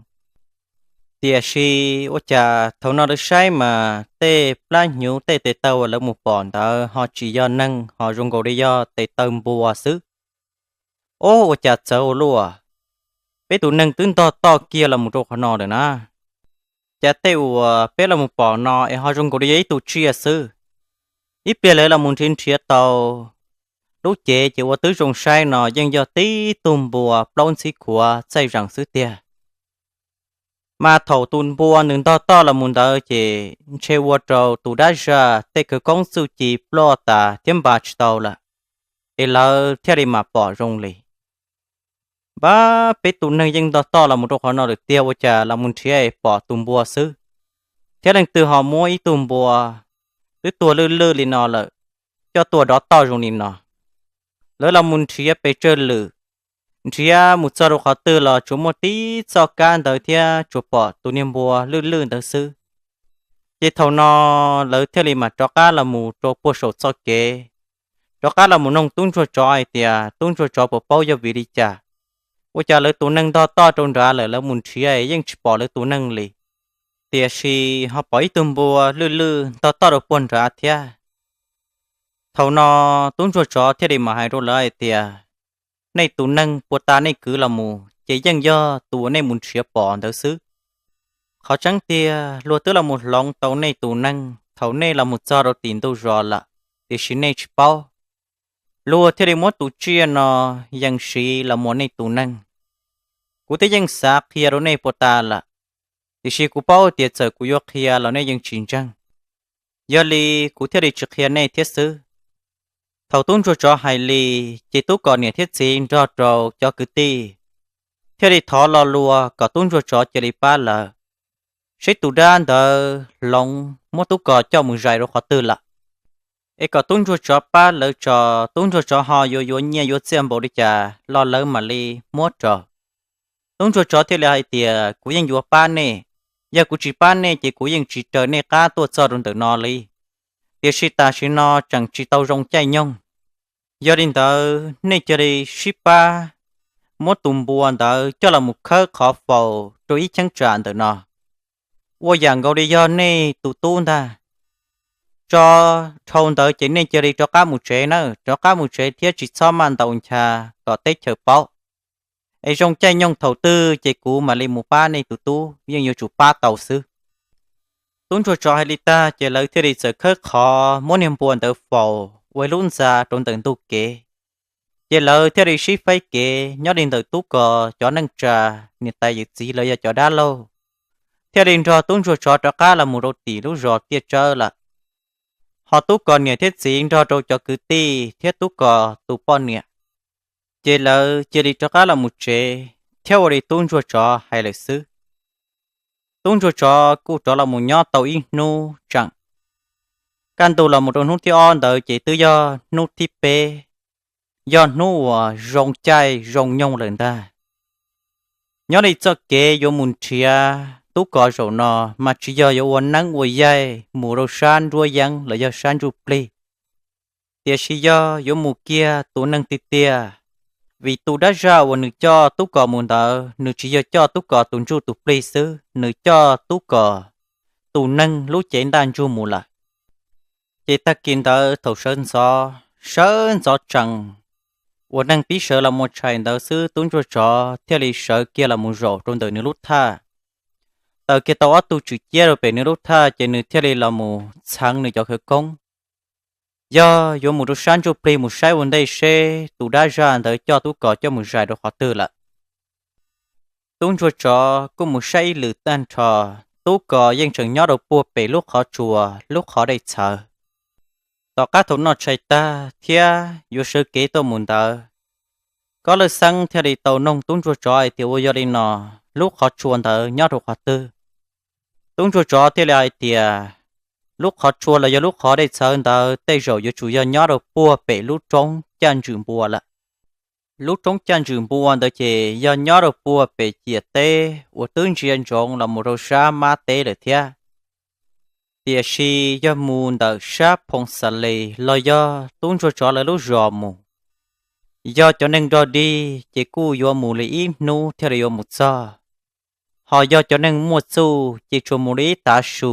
Tiam sis ua cas thaum no lawv saib mas tej plab hnyuv tej tes taw uas lawv mus pom ntawd ho tsis yog neeg, ho zoo nkaus li yog tes taw npua xwb. Ob, ua cas txawv ua luaj, peb tus neeg twb ntog toj kiag los mus rau qhov no lawm na. Cas tej uas peb los mus pom no es ho zoo nkaus li yog ib tug tsiaj xwb. Ib pliag lawv los mus nrhiav nrhiav tau lub cev ces ua twb zoo saib no yeej yog tib tug npua plaub ntxhib khuav txaij zeem xwb tiag. Mas thaum tus npua nws ntog toj los mus ntawd ces ntshe ua rau tus dab zaj tej khawv koob txuj ci ploj tas thiab npas tsis tau lawm, es lawv thiaj li mam pom zoo li. Npab peb tus neeg yeej ntog toj los mus rau qhov no lawm tiag ua cas los mus nrhiav es pom tus npua xwb, thiab leej twg ho muab ib tug npua twb tuag lwj lwj li no lawm coj tuaj dov toj zoo li no. Lawv los mus nrhiav pes tsawg lwm, nrhiav mus txog rau qhov twg los tsuas muaj tib txoj kab ntawd thiab tsuas pom tus niag npua lwj lwj ntawd xwb. Ces thaum no lawv thiaj li mam rov qab los mus rau puag saum txoj kev, rov qab los mus noog tub ntsuag tsov hais tias tub ntsuag tsov puas paub yog vim li cas, ua cas lawv tus neeg ntog toj rau nrad lawm lawv mus nrhiav yeej tsis pom lawv tus neeg li, tiam sis ho pom ib tug npua lwj lwj ntog toj rau puag nrad thiab. Thaum no tub ntsuag tsov thiaj li mam hais rau lawv hais tias, nej tus neeg puag ta nej kwv los mus ces yeej yog tus uas nej mus nrhiav pom ntawd xwb. Qhov tseeb tiag luag twb los mus hloov tau nej tus neeg thaum nej los mus txog rau tim ntug zos lawm, tiam sis nej tsis paub. Luag thiaj li muab tus tsiaj no yees siv los mus nej tus neeg. Kuv twb yeej xav qhia rau nej puag ta lawm, tiam sis kuv paub tias txawm kuv yuav qhia los nej yeej tsis ntseeg. Yog li kuv thiaj li tsis qhia nej thiab xwb. Thaum tub ntsuag tsov hais li, ces Tub Kos niam thiab txiv nrog rau cov kwv tij thiaj li thov lo lus kom tub ntsuag tsov cia li pab lawv, seb tus dab ntawd hloov muab Tub Kos coj mus zais rau qhov twg lawm, es kom tub ntsuag tsov pab lawv tso, tub ntsuag tsov ho yuav yuav nyiaj yuav txiaj npaum li cas los lawv mam li muab rau. Tub ntsuag tsov thiaj li hais tias, kuv yeej yuav pab nej, yog kuv tsis pab nej ces kuv yeej tsis raws nej qab tuaj txog rau ntawm no li. Tiam sis tam sim no tseem tsis tau zoo caij nyoog, yog li ntawd nej cia li sib pab muab tus npua ntawd coj los mus khawb qhov faus rau ib cheeb tsam ntawm no, ua yam nkaus li yog nej tus tub ntag. Tso, dhau ntawd ces nej cia li rov qab mus tsev na, rov qab mus tsev thiab tsis txhob maj ntaus ncha kom teb chaws paub. Es zoo caij nyoog thaum twg ces kuv mam li mus pab nej tus tub, yeej yuav tsum pab tau xwb. Tub ntsuag tsov hais li tag ces lawv thiaj li txawm khawb qhov muab niag npua ntawd faus ua ib lub ntxa rau ntawm ntug kev. Ces lawv thiaj li sib faib kev nyob li ntawm Tub Kos cov neej tsa, niam tais yawm txiv los yog cov dab laug, thiaj li nrog tub ntsuag tsov rov qab los mus rau tim lub zos tiaj tsawb lawm. Ho Tub Kos niam thiab txiv nrog rau cov kwv tij thiab Tub Kos tus poj niam, ces lawv cia li rov qab los mus tsev thiab ua li tub ntsuag tsov hais lawm xwb. Tub ntsuag tsov kuj rov los mus nyob tau ib hnub tseem, kaj ntug los mus rau hnub thib ob ntawd ces twb yog hnub thib peb, yog hnub uas zoo caij zoo nyoog lawm ntag. Nyob li txoj kev yuav mus nrhiav Tub Kos zaum no mas tsis yog yuav ua neeb ua yaig mus rau sab nruab yeeb los yog sab ntsuj plig, tiam sis yog yuav mus kiag tus neeg tiag tiag, vim tus dab zaj uas nws coj Tub Kos mus ntawd nws tsis yog coj Tub Kos tus ntsuj tus plig xwb, nws coj Tub Kos tus neeg lub cev ntaj ntsug mus lawm. Ces tag kis ntawd thaum sawv ntxov, sawv ntxov tsees, uas neeg pib sawv los mus tshais ntawd xwb tub ntsuag tsov thiaj li sawv kiag los mus zaum rau ntawm nws lub thaj. Taws kiag tau ob tug tswm ciab rau pem nws lub thaj ces nws thiaj li los mus txheev nws cov khawv koob, yog yuav mus rau sab ntsuj plig mus saib ua ntej seb tus dab zaj ntawd coj Tub Kos coj mus zais rau qhov twg lawm. Tub ntsuag tsov kuj mus saib ib lwm tag nrho, Tub Kos yeej tseem nyob rau puag pem lub qhov tsua, lub qhov dej txhawv. Tom qab thaum noj tshais tag thiab yuav sawv kev tuaj mus ntawd, Kob Lawj Xeeb thiaj li tau noog tub ntsuag tsov hais tias ua yog li no, lub qhov tsua ntawd nyob rau qhov twg? Tub ntsuag tsov thiaj li hais tias lub qhov tsua los yog lub qhov dej txhawv ntawd tej zaum yuav tsum yog nyob rau puag pem lub roob caj ntswm npua lawm. Lub roob caj ntswm npua ntawd ces yog nyob rau puag pem ciam teb uas twb ntsia ntsoov los mus rau sab mab teb lawm thiab. Tiam sis yog mus ntawm sab Phoo Xas Les los yog tub ntsuag tsov lawv lub zos mus, yog cov neeg nrog dig ces kuj yuav mus li ib hnub thiaj li yuav mus txog. Ho yog cov neeg muaj txuj ces tsuas mus li ib tav su,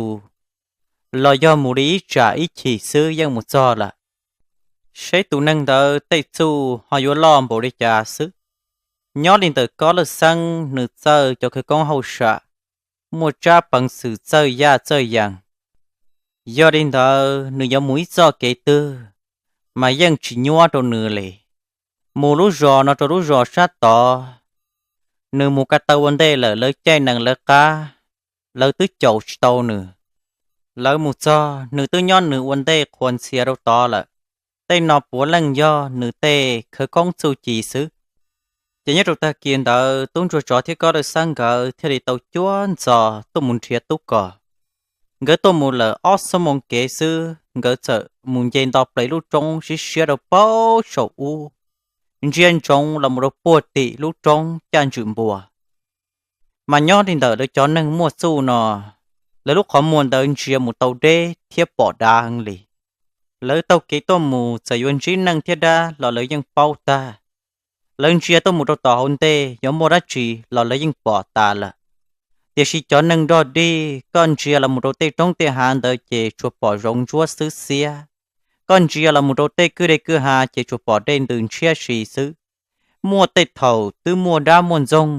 los yog mus li ib tsam ib chim xwb yeej mus txog lawm. Seb tus neeg ntawd tej txuj ho yuav loj npaum li cas xwb. Nyob li ntawm Kob Lawj Xeeb nws txawj cov khawv koob hauj sam, muaj tsab peev xwm txawj yaj txawj yees. Yog li ntawd nws yuav mus ib txoj kev twg mas yeej tsis nyuaj rau nws li. Mus lub zos no rau lub zos sab tod, nws mus ko taw ua ntej lawm lawv caij nees lawv qab, lawv twb caum tsis tau nws. Lawv mus txog nws twb nyob nws ua ntej qhuas ntxhias rau tod lawm. Tej no puav leej yog nws tej khawv koob txuj ci xwb. Ces nyob rau tag kis ntawd tub ntsuag tsov thiab Kob Lawj Xeeb nkawd thiaj li tau cuab ntxos tuaj mus nrhiav Tub Kos. Nkawd tuaj mus lawm ob xuab moos kev xwb nkawd txawm mus nce nto plev lub roob siab siab rau pem saum ub, ntsia ntsoov los mus rau puag tim lub roob caj ntswm npua. Mas nyob li ntawm lawv cov neeg muaj txuj no, lawv lub qhov muag ntawd ntsia mus tau deb thiab pom dav heev li. Lawv taug kev tuaj mus txawm yuav ntsib neeg thiab dab los lawv yeej paub tag. Lawv ntsia tuaj mus rau tom hauv ntej yuav muaj dab tsi los lawv yeej pom tas lawm. Tiam sis cov neeg nrog dig, koj ntsia los mus rau tej roob tej hav ntawd ces tsuas pom zoov ntsuab xwb xiab. Koj ntsia los mus rau tej kwj dej kwj ha ces tsuas pom dej ntws ntshiab si xwb. Muaj tej thaum twb muaj dab muaj ntxoog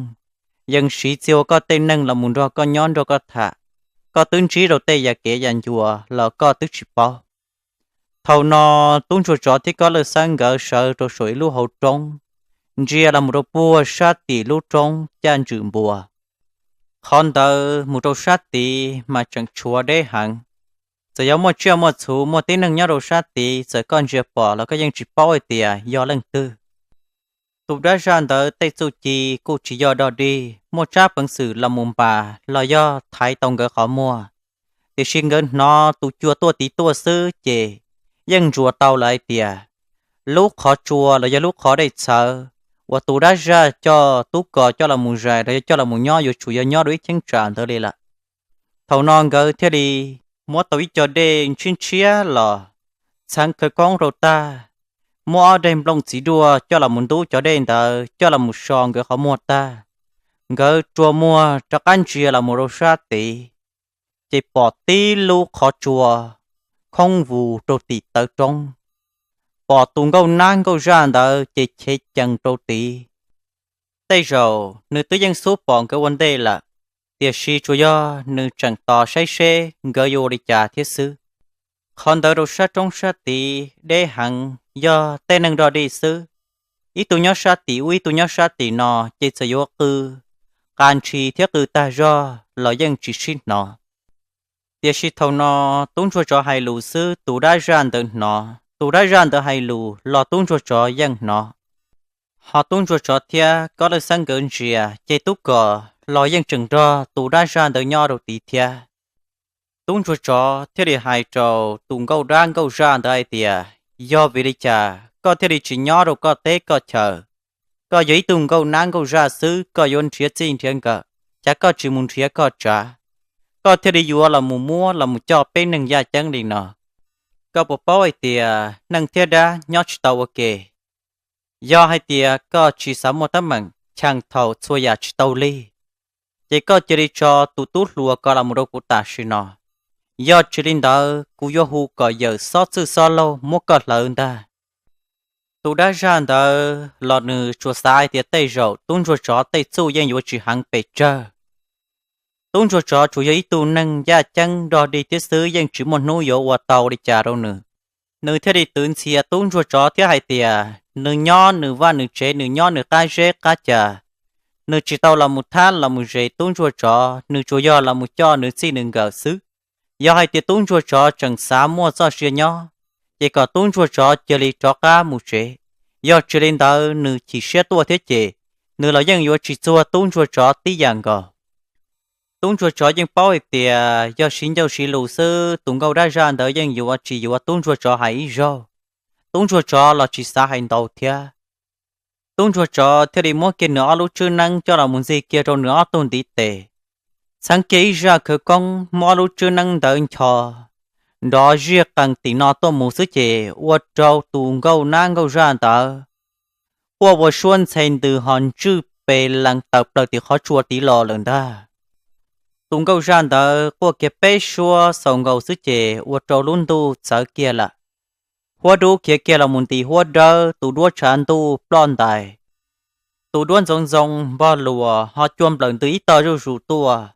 yees siv txia ua koj tej neeg los mus nrog koj nyob nrog koj tham, koj twb ntsib rau tej yam kev yam ncua los koj twb tsis paub. Thaum no tub ntsuag tsov thiab Kob Lawj Xeeb nkawd sawv rau saum ib lub hauv roob, ntsia los mus rau puag sab tim lub roob caj ntswm npua. Qhov ntawd mus rau sab tid mas tseem tshuav deb heev. Txawm yog muaj tsiaj muaj txhu, muaj tib neeg nyob rau sab tid, txawm koj ntsia pom los koj yeej tsis paub hais tias yog leej twg. Tus dab zaj ntawd tej txuj ci kuj tsis yog dog dig, muaj tsab peev xwm los mus npas los yog thaiv tau nkawd qhov muag. Tiam sis nkawd hnov tus cua tuaj tiv tuaj xwb ces yeej ntsuas tau lawm hais tias lub qhov tsua los yog lub qhov dej txhawv uas tus dab zaj coj tub kos coj los mus zais los yog coj los mus nyob yuav tsum yog nyob rau ib cheeb tsam ntawd li lawm. Thaum no nkawd thiaj li muab tau ib co dej ntshiab ntshiab los txheev khawv koob rau tag, muab ob daim nplooj txiv duaj coj los mus ntub cov dej ntawd coj los mus so nkawd qhov muag tag, nkawd rua muag rov qab ntsia los mus rau sab tid, ces pom tib lub qhov tsua khoob vus rau tim tawv roob, pom tus nkauj nab nkauj zaj ntawd ces chev cees rau tid. Tej zaum nws twb yeej xub pom nkawd ua ntej lawm, tiam sis tsuas yog nws tseem tos saib seb nkawd yuav ua li cas thiab xwb. Qhov ntawd rau sab roob sab tid deb heev, yog tej neeg dog dig xwb, ib tug nyob sab tim ub ib tug nyob sab tim no ces txawm yuav qw qa ntshis thiab qw tag zog los yeej tsis sib hnov. Tiam sis thaum no tub ntsuag tsov hais lus xwb tus dab zaj ntawd hnov, tus dab zaj ntawd hais lus los tub ntsuag tsov yeej hnov. Ho tub ntsuag tsov thiab Kob Lawj Xeeb nkawd ntsia ces tub kos los yeej tseem nrog tus dab zaj ntawd nyob rau tid thiab. Tub ntsuag tsov thiaj li hais rau tus nkauj dab nkauj zaj ntawd hais tias, yog vim li cas koj thiaj li tsis nyob rau koj teb koj chaw? Koj yog ib tug nkauj nab nkauj zaj xwb, koj yuav nrhiav txij nrhiav nkawm, cas koj tsis mus nrhiav koj tsav, koj thiaj li yuav los mus muab los mus coj peb neeg yaj ceeb li no? Koj puas paub hais tias neeg thiab dab nyob tsis tau ua ke? Yog hais tias koj tsis xav muaj teeb meem cheem thaum txhua yam tsis tau lig, ces koj cia li tso tus tub hluas ko los mus rau kuv tam sim no. Yog tsis li ntawd kuv yuav hu kom yawm xob txwj xob laug muab koj hlawv ntag. Tus dab zaj ntawd los nws tsuas xav hais tias tej zaum tub ntsuag tsov tej txuj yeej yuav tsis heev pes tsawg. Tub ntsuag tsov tsuas yog ib tug neeg yaj ceeb dog dig thiab xwb, yeej tsis muaj hnub yuav ua tau li cas rau nws. Nws thiaj li twv ntxhias tub ntsuag tsov thiab hais tias nws nyob nws vaj nws tsev, nws nyob nws qab zeb qab ca, nws tsis tau los mus thab los mus zes tub ntsuag tsov, nws tsuas yog los mus coj nws txij nws nkawm xwb. Yog hais tias tub ntsuag tsov tseem xav muaj txoj sia nyob, ces kom tub ntsuag tsov cia li rov qab mus tsev. Yog tsis li ntawd nws chim siab tuaj thiab ces nws los yeej yuav tsis txuag tub ntsuag tsov tib yam nkaus. Tub ntsuag tsov yeej paub hais tias yog siv ncauj siv lus xwb tus nkauj dab zaj ntawd yeej yuav tsis yuav tub ntsuag tsov hais ib zaug. Tub ntsuag tsov los tsis xav hais ntau thiab. Tub ntsuag tsov thiaj li muab kiag nws ob lub tswb neeb coj los mus ntxig kiag rau nws ob tug ntiv tes, txheev kiag ib zaj khawv koob muab ob lub tswb neeb ntawd ncho, nrov ziaj qees tim no tuaj mus xwb ces ua rau tus nkauj nab nkauj zaj ntawd quaj ua suab ntxhe ntws ho ntswj pes lees tawm plaws tim qhov tsua tid los lawm ntag. Tus nkauj zaj ntawd quaj kiag peb suab xaus nkaus xwb ces ua rau lub ntuj txawv kiag lawm. Huab dub khiav kiag los mus nti huab dawb, tus duab tshav ntuj ploj ntais, tus duab ntxoov ntxoo npog luas ho cua nplawm ntws ib tog zuj zus tuaj.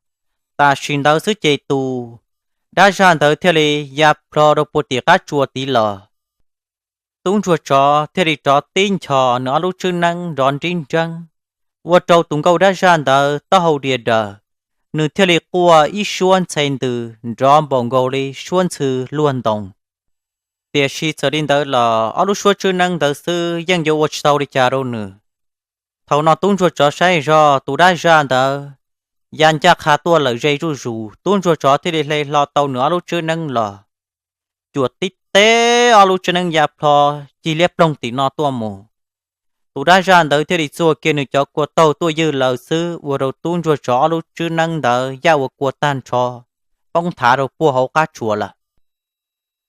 Tam sim ntawd xwb ces tus dab zaj ntawd thiaj li ya plho rau puag tim qab tsua tid los. Tub ntsuag tsov thiaj li rov tib nchos nws ob lub tswb neeb nrov nrib nreeb, ua rau tus nkauj dab zaj ntawd taub hau dias daws, nws thiaj li quaj ib suab ntxhe ntws nrov npaum nkaus li suab ntxhw luag ntoos. Tiam sis txawm li ntawd los ob lub suab tswb neeb ntawd xwb yeej yuav ua tsis tau li cas rau nws. Thaum no tub ntsuag tsov saib zog tus dab zaj ntawd ya ncaj qha tuaj lawm ze zuj zus, tub ntsuag tsov thiaj li hle hlo tau nws ob lub tswb neeb los, cuam tib teb ob lub tswb neeb ya plho cig liab ploog tim no tuaj mus. Tus dab zaj ntawd thiaj li txuag kiag nws cov kua taug tuaj ywj laws xwb ua rau tub ntsuag tsov ob lub tswb neeb ntawd yaj ua kua tag nrho, poob thav rau puag hauv qab tsua lawm.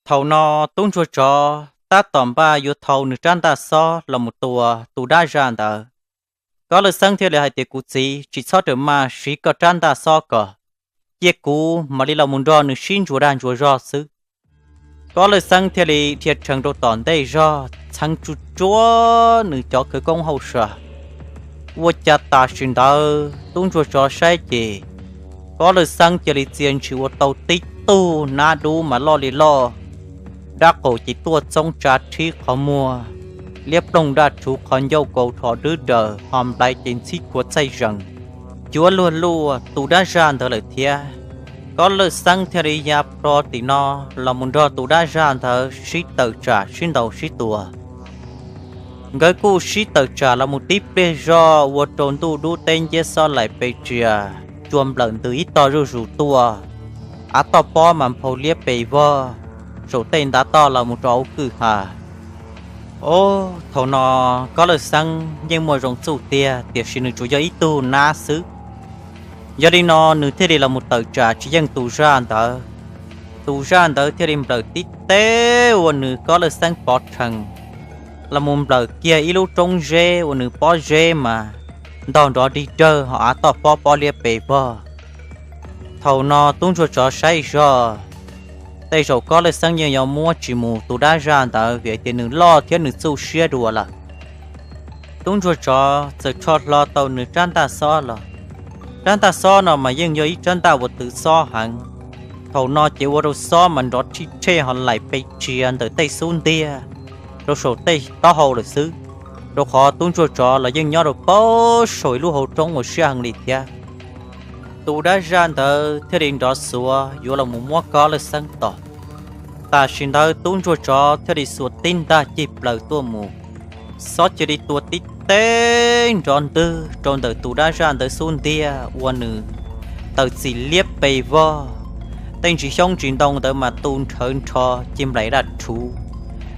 Thaum no tub ntsuag tsov tab tom npaj yuav thau nws rab ntaj xob los mus tua tus dab zaj ntawd. Kob Lawj Xeeb thiaj li hais tias, kuv txiv, tsis txhob rawm maj siv koj rab ntaj xob ko, cia kuv mam li los mus nrog nws sib ntsuas dag ntsuas zog xwb. Kob Lawj Xeeb thiaj li dhia rhees rau tom ntej zog txheev tsuj tsuav nws cov khawv koob hauj sam. Ua cas tam sim ntawd tub ntsuag tsov saib ces Kob Lawj Xeeb cia li txia ntshis ua tau tib tug nab dub mas loj li loj, dab qaum ces tuaj txoob tsa rhib qhov muag, liab ploog daj rhuv qhov ncauj kaus rho dwb daws ho nplai ces ntxhib khuav txaij zees, cuav luag luaj tus dab zaj ntawd lawm thiab. Kob Lawj Xeeb thiaj li ya plho tim no los mus nrog tus dab zaj ntawd sib tawm tsam sib ntaus sib tua. Nkawd kuj sib tawm tsam los mus tib pliag zog ua rau ntuj dub teb nciab xob laim pes tsias cua nplawm ntws ib tog zuj zus tuaj. Av toj pob mas nphau liab pes vog saum tej ntav toj los mus rau hauv kwj ha. Ob, thaum no Kob Lawj Xeeb yeej muaj zoo txuj tiag tiam sis nws tsuas yog ib tug nab xwb. Yog li no nws thiaj li los mus tawm tsam tsis yeej tus zaj ntawd. Tus zaj ntawd thiaj li nplawm tib teg ua nws Kob Lawj Xeeb pov rhees, los mus nplawm kiag ib lub roob zeb ua nws pob zeb mas ntog nrov dig dawg ho av toj pob pob liab pes vog. Thaum no tub ntsuag tsov saib zog, tej zaum Kob Lawj Xeeb yeej yuav muab tsis mus tus dab zaj ntawd vim hais tias nws loj thiab nws txuj siab dua lawm. Tub ntsuag tsov txawm rho hlo tau nws rab ntaj xob los. Rab ntaj xob no mas yeej yog ib rab ntaj uas tw xob heev. Thaum no ces ua rau xob mas nrov rhij rhej ho laim pes tsias ntawm tej xub ntiag rau saum tej taub hau lawm xwb, rau qhov tub ntsuag tsov los yeej nyob rau pab saum ib lub hauv roob uas siab heev li thiab. Tus dab zaj ntawd thiaj li nrov xuav yuav los mus muab Kob Lawj Xeeb tom. Tam sim ntawd tub ntsuag tsov thiaj li xuas tib ntaj cig plaws tuaj mus. Xob cia li tua tib teg nrov ntwg rau ntawm tus dab zaj ntawd xub ntiag ua nws tawm txim liab pes vog. Tej ntsis xyoob ntsis ntoo ntawd mas tu nrhawv nrho ci nplaim daj rhuv,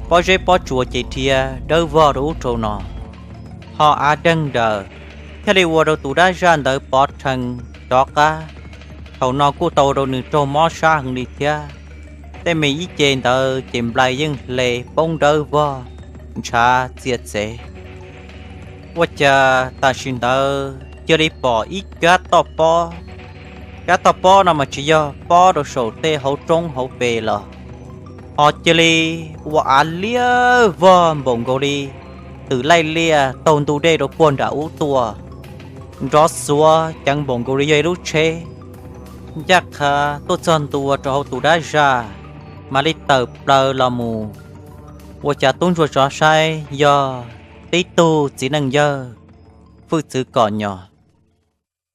pob zeb pob tsuas ces dhia dawb vog rau ub rau no. Ho av deeg nrawm thiaj li ua rau tus dab zaj ntawd pov rhees rov qab. Thaum no kuj tau rau nws raug mob sab heev li thiab. Tej me ib ce ntawd ces nplai yeej hle poob dawb vog, ntshav txia txev. Ua cas tam sim ntawd cia li pom ib kab toj pob. Kab toj pob no mas tsis yog pob rau saum tej hauv roob hauv pes los, ho cia li ua av liab vog npaum nkaus li twm laij liaj taug ntu dej rau puag nram ub tuaj. Nrov xuav ceev npaum nkaus li yog ib lub tsheb ncaj qha tuaj txog ntua rau hauv tus dab zaj, mam li tawm plaws los mus. Ua cas tub ntsuag tsov saib yog tib tug txiv neej yawg hwj txwv kom nyo.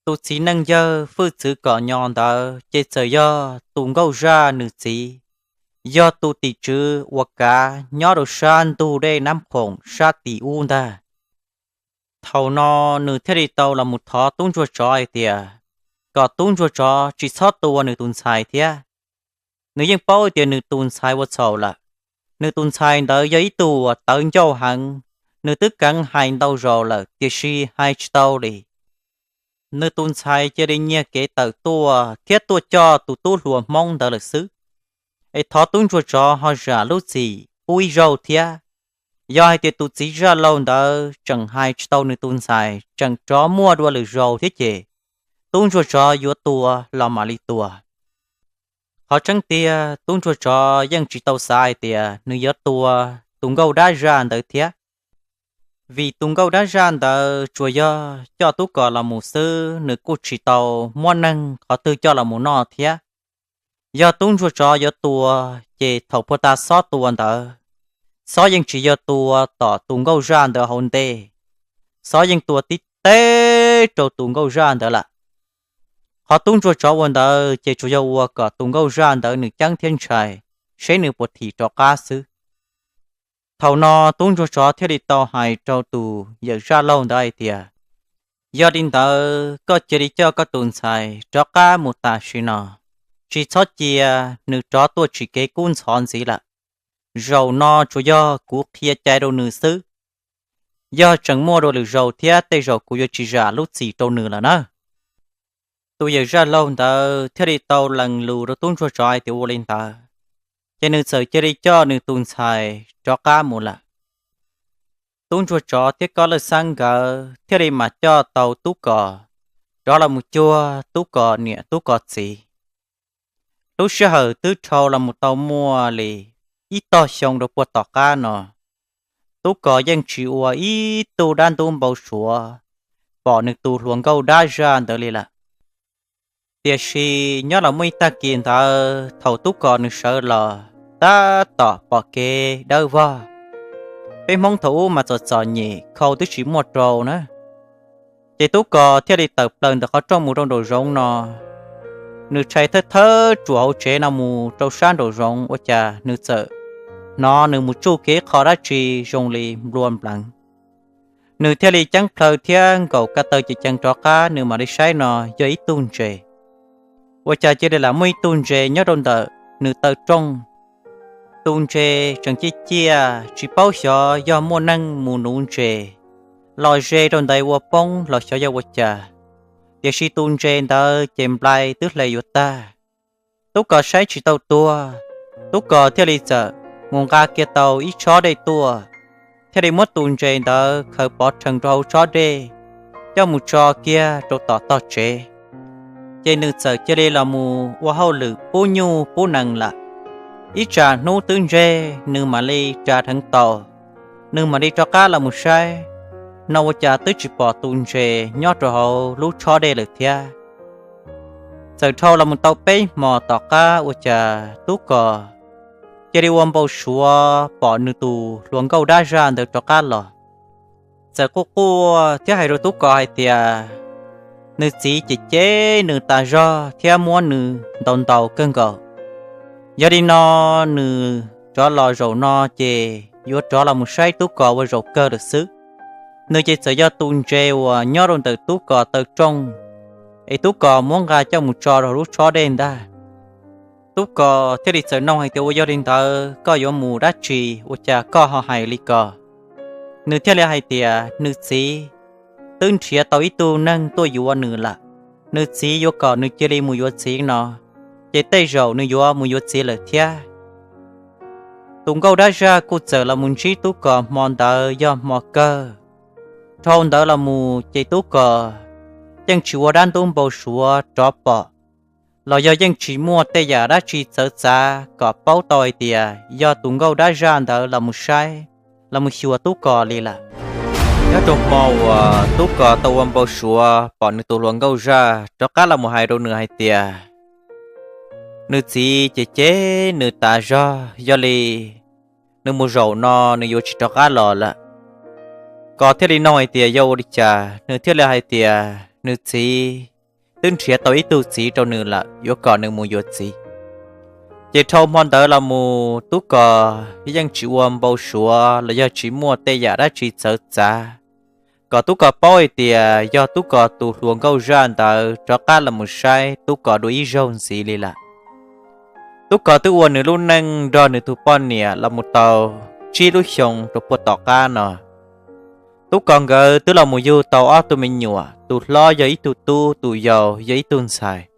Tus txiv neej yawg hwj txwv kom nyo ntawd ces txawm yog tus nkauj zaj nws txiv, yog tus tim tswv uas kav nyob rau sab ntug dej Nab Khoom sab tim ub ntag. Thaum no nws thiaj li tau los mus thov tub ntsuag tsov hais tias kom tub ntsuag tsov tsis txhob tua nws tus ntxhais thiab. Nws yeej paub tias nws tus ntxhais ua txhaum lawm. Nws tus ntxhais ntawd yog ib tug uas tawv ncauj heev, nws twb keev hais ntau zaus lawm tiam sis hais tsis tau li. Nws tus ntxhais cia li nyiag kev tawm tuaj thiab tuaj coj tus tub hluas Hmoob ntawd lawm xwb. Es thov tub ntsuag tsov ho zam lub txim pub ib zaug thiab. Yog hais tias tus txiv zaj laug ntawd tseem hais tsis tau nws tus ntxhais, tseem rov muaj dua lwm zaus thiab ces tub ntsuag tsov yuav tua los mam li tua. Qhov tseeb tiag tub ntsuag tsov yeej tsis tau xav hais tias nws yuav tua tus nkauj dab zaj ntawd thiab. Vim tus nkauj dab zaj ntawd tsuas yog coj tub kos los mus xwb, nws kuj tsis tau muab neeg qhov twg coj los mus noj thiab. Yog tub ntsuag tsov yuav tua, ces thaum puag ta xob tua ntawd, xob yeej tsis yog tua tom tus nkauj zaj ntawd hauv ntej, xob yeej tua tib teg rau tus nkauj zaj ntawd lawm. Qhov tub ntsuag tsov ua ntawd ces tsuas yog ua kom tus nkauj zaj ntawd nws ceeb thiab ntshai, seb nws puas thim rov qab xwb. Thaum no tub ntsuag tsov thiaj li tau hais rau tus yawm zaj laug ntawd hais tias, yog li ntawd koj cia li coj koj tus ntxhais rov qab mus tam sim no, tsis txhob cia nws rov tuaj tsim kev kub ntxhov ntxiv lawm. Zaum no tsuas yog kuv qhia cai rau nws xwb, yog tseem muaj dua lwm zaus thiab tej zaum kuv yuav tsis zam lub txim rau nws lawm na. Tus yawm zaj laug ntawd thiaj li tau lees lus rau tub ntsuag tsov hais tias ua li ntawd, ces nws txawm cia li coj nws tus ntxhais rov qab mus lawm. Tub ntsuag tsov thiab Kob Lawj Xeeb nkawd thiaj li mam coj tau tub kos rov los mus cuag tub kos niam tub kos txiv. Lub sij hawm twb dhau los mus tau muaj li ib tog xyoo rau puag tom qab no, tub kos yeej tsis ua ib tug dab ntub npau suav pom nws tus hluas nkauj dab zaj ntawd li lawm. Tiam sis nyob los muaj ib tag kis ntawd thaum tub kos nws sawv los tab tom pom kev dawb vog. Peb Hmoob thaum ub mas txom txom nyem khau twb tsis muaj rau na. Ces tub kos thiaj li tawm plaws ntawm qhov rooj mus rau nraum zoov no, nws tshais thawj thawj tsuam hauv tsev no mus rau sab nraum zoov ua cas nws txawm hnov nws mus tsuj kiag ib qho dab tsi zoo li nplua npleev. Nws thiaj li ceeb plhaw thiab nkaum ko taw ceev ceev rov qab, nws mam li saib no yog ib tug ntses. Ua cas cia li lam muaj ib tug ntses nyob rau ntawm nws taw rooj. Tus ntses tseem ciaj ciaj, tsis paub xyov yog muaj neeg mus nuv ntses los ze rau ntawd ua poob los xyov yog ua cas, tiam sis tus ntses ntawd ces nplai twb hle yuav tag. Tub Kos saib tsis tau tuag, Tub Kos thiaj li txawm mus nqa kiag tau ib tshob dej tuaj, thiaj li muab tus ntses ntawd khaws pov rhees rau hauv tshob dej, coj mus tso kiag rau tom tog tsev. Ces nws txawm cia li los mus ua hauj lwm pub nyuj pub nees lawm. Ib tsam hnub twb ntseg, nws mam li ras dheev taus, nws mam li rov qab los mus saib, no ua cas twb tsis pom tus ntses nyob rau hauv lub tshob dej lawm thiab. Txawm dhau los mus tau peb hmos tom qab ua cas Tub Kos cia li ua npau suav pom nws tus hluas nkauj dab zaj ntawd rov qab los. Txawm quaj quaj thiab hais rau Tub Kos hais tias nws txiv cem cem nws tas zog thiab muab nws ntaus ntaus kawg nkaus. Yog li no nws rov los zaum no ces yuav rov los mus saib Tub Kos ua zaum kawg lawm xwb. Nws ces txawm yog tus ntses uas nyob rau ntawm Tub Kos taw rooj, es Tub Kos muab nqa coj mus tso rau lub tshob dej ntag. Tub Kos thiaj li txawm nug hais tias, ua yog li ntawd koj yuav mus dab tsi ua cas koj ho hais li ko? Nws thiaj li hais tias nws txiv twb nrhiav tau ib tug neeg tuaj yuav nws lawm, nws txiv yuav kom nws cia li mus yuav txiv no, ces tej zaum nws yuav mus yuav txiv lawm thiab. Tus nkauj dab zaj kuj txawm los mus ntsib Tub Kos hmo ntawd yog hmo kawg. Dhau ntawd los mus ces Tub Kos yeej tsis ua dab ntub npau suav rov pom los yog yeej tsis muaj tej yam dab tsi txawv txav kom paub tau hais tias yog tus nkauj dab zaj ntawd los mus saib, los mus xyuas Tub Kos li lawm. Nyob rau hmo uas Tub Kos tau ua npau suav pom nws tus hluas nkauj zaj rov qab los mus hais rau nws hais tias nws txiv cem cem nws tas zog, yog li nws mus zaum no nws yuav tsis rov qab los lawm. Kos thiaj li nug hais tias yog ua li cas, nws thiaj li hais tias nws txiv twb nrhiav tau ib tug txiv rau nws lawm, yuav kom nws mus yuav txiv. Ces dhau hmo ntawd los mus Tub Kos yeej tsis ua npau suav los yog tsis muaj tej yam dab tsi txawv txav kom Tub Kos paub hais tias yog Tub Kos tus hluas nkauj zaj ntawd rov qab los mus saib Tub Kos dua ib zaug ntxiv li lawm. Tub Kos twb ua nws lub neej nrog nws tus poj niam los mus tau tsib lub xyoo rau puag tom qab no. Tub Kos nkawd twb los mus yug tau ob tug me nyuam, tus hlob yog ib tug tub, tus yau yog ib tug ntxhais.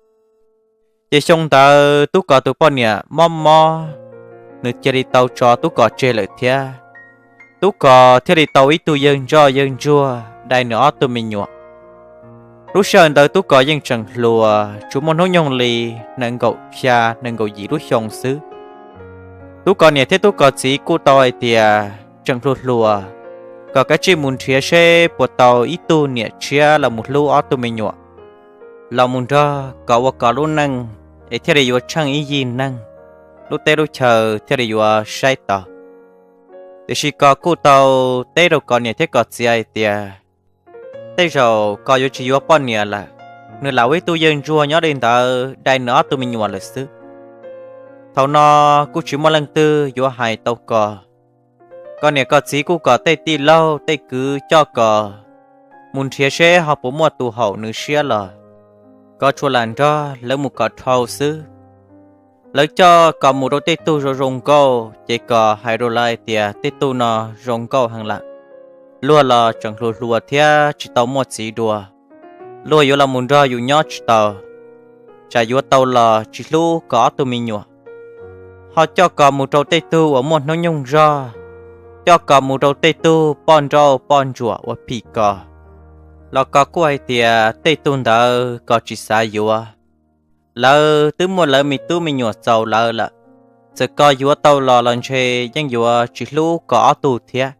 Ces xyoo ntawd Tub Kos tus poj niam mob mob, nws cia li tau tso Tub Kos tseg lawm thiab. Tub Kos thiaj li tau ib tug yawg ntsoj yawg ntsuag dai nws ob tug me nyuam. Lub sij hawm ntawd Tub Kos yeej tseem hluas, tsuas muaj hnub nyoog li nees nkaum xya nees nkaum yim lub xyoo xwb. Tub Kos niam thiab Tub Kos txiv kuj tau hais tias tseem hluas hluas, kom kav tsij mus nrhiav seb puas tau ib tug niam tshiab los mus hlub ob tug me nyuam, los mus nrog Kos ua Kos lub neej, es thiaj li yuav tsheej ib yig neeg, lub teb lub chaw thiaj li yuav saib tau. Tiam sis Kos kuj tau teb rau Kos niam thiab Kos txiv hais tias tej zaum Kos yuav tsis yuav poj niam lawm, nws lam ua ib tug yawg ntsuag nyob li ntawd dai nws ob tug me nyuam lawm xwb. Thaum no kuj tsis muaj leej twg yuav hais tau Kos. Kos niam Kos txiv kuj kom tej tij laug tej kwv coj Kos mus nrhiav seb ho puas muaj tus haum nws siab los Kos tsuas lam nrog lawv mus kom dhau xwb. Lawv coj Kos mus rau tej tug zoo zoo nkauj, ces Kos hais rau lawv hais tias tej tug no zoo nkauj heev lawm, luag los tseem hluas hluas thiab tsis tau muaj txiv dua, luag yuav los mus nrog yus nyob tsis tau, tsam yuav tau los tsis hlub Kos ob tug me nyuam. Ho coj Kos mus rau tej tug uas muaj hnub nyoog zog, coj Kos mus rau tej tug poj nrauj poj ntsuam uas phim Kos, los Kos kuj hais tias tej tug ntawd Kos tsis xav yuav. Lawv twb muaj lawv me tub me nyuam txaus lawv lawm, txawm Kos yuav tau los los ntshe yeej yuav tsis hlub Kos ob tug thiab.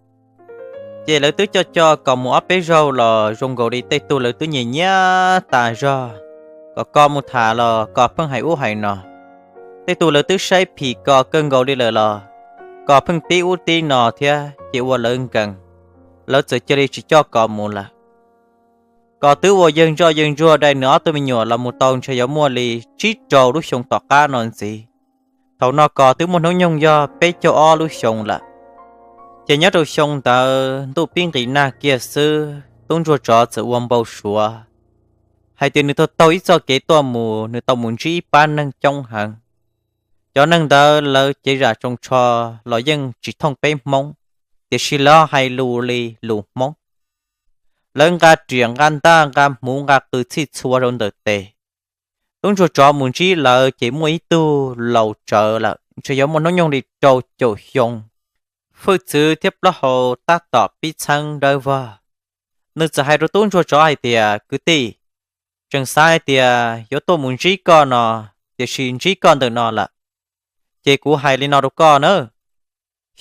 Ces lawv twb coj coj Kos mus ob peb zaug los zoo nkaus li tej tug lawv twb nyiam nyiam tas zog, kom Kos mus tham los Kos pheej hais ub hais no. Tej tug lawv twb saib phim Kos kawg nkaus li lawm los Kos pheej tib ub tib no thiab, ces ua lawv nkees, lawv txawm cia li tsis coj Kos mus lawm. Kos twb ua yawg ntsoj yawg ntsuag dai nws ob tug me nyuam los mus tau ntshe yuav muaj li tsib rau lub xyoo tom qab no ntxiv. Thaum no Kos twb muaj hnub nyoog yog peb caug ob lub xyoo lawm. Ces nyob rau xyoo ntawd ntuj pib nqis nag kiag xwb, tub ntsuag tsov txawm ua npau suav hais tias nws tau taug ib txoj kev tuaj mus, nws tau mus ntsib ib pab neeg coob heev. Cov neeg ntawd lawv cev zam tsoos tsho los yeej tsis thooj peb Hmoob, tiam sis lawv hais lus li lus Hmoob. Lawv nqa riam nqa ntaj nqa hmuv nqa qws txhij txhua rau ntawm tes. Tub ntsuag tsov mus ntsib lawv ces muaj ib tug laus tsawv lawm ntshe yuav muaj hnub nyoog li rau caum xyoo. Hwj txwv thiab plaub hau tab tom pib txheeb dawb vog. Nws txawm hais rau tub ntsuag tsov hais tias, kwv tij, tseem xav hais tias yuav tuaj mus ntsib koj no, tiam sis ntsib koj ntawm no lawm, ces kuv hais li no rau koj na.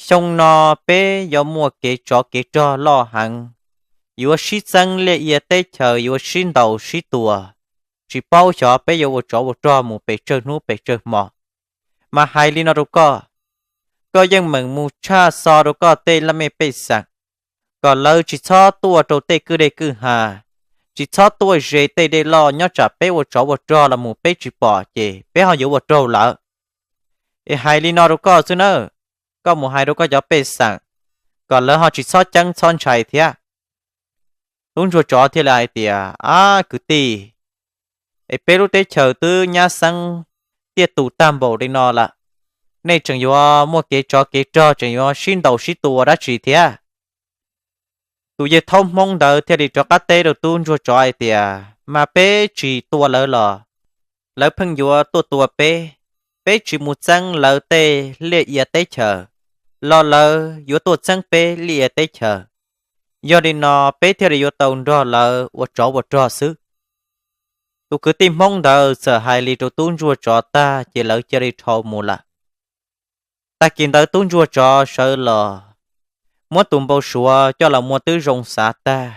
Xyoo no peb yuav muaj kev tsov kev rog loj heev, yuav sib txeeb liaj ia teb chaws, yuav sib ntaus sib tua, tsis paub xyov peb yuav ua tsov ua rog mus pes tsawg hnub pes tsawg hmo. Mas hais li no rau koj, koj yeej meem mus tshaj xo rau koj tej laj mej pej xeem, kom lawv tsis txhob tuaj rau tej kwj dej kwj ha, tsis txhob tuaj ze tej dej loj, nyob tsam peb ua tsov ua rog los mus peb tsis pom ces peb ho yuav ua raug lawv. Es hais li no rau koj xwb nawb, koj mus hais rau koj cov pej xeem, kom lawv ho tsis txhob ceeb txhob ntshai thiab. Tub ntsuag tsov thiaj li hais tias, ab kwv tij, es peb lub teb chaws twb nyab xeeb tiaj tus tag npaum li no lawm, nej tseem yuav muaj kev tsov kev rog tseem yuav sib ntaus sib tua dab tsi thiab? Tus yawg thaub Hmoob ntawd thiaj li rov qab teb rau tub ntsuag tsov hais tias, mas peb tsis tua lawv los lawv pheej yuav tuaj tua peb. Peb tsis mus txeeb lawv tej liaj ia teb chaws los lawv yuav tuaj txeeb peb liaj ia teb chaws. Yog li no peb thiaj li yuav tau nrog lawv ua tsov ua rog xwb. Tus kwv tij Hmoob ntawd txawm hais li rau tub ntsuag tsov tag ces lawv cia li dhau mus lawm. Tag kis ntawd tub ntsuag tsov sawv los muab tus npau suav coj los muab twb zoo xav tag.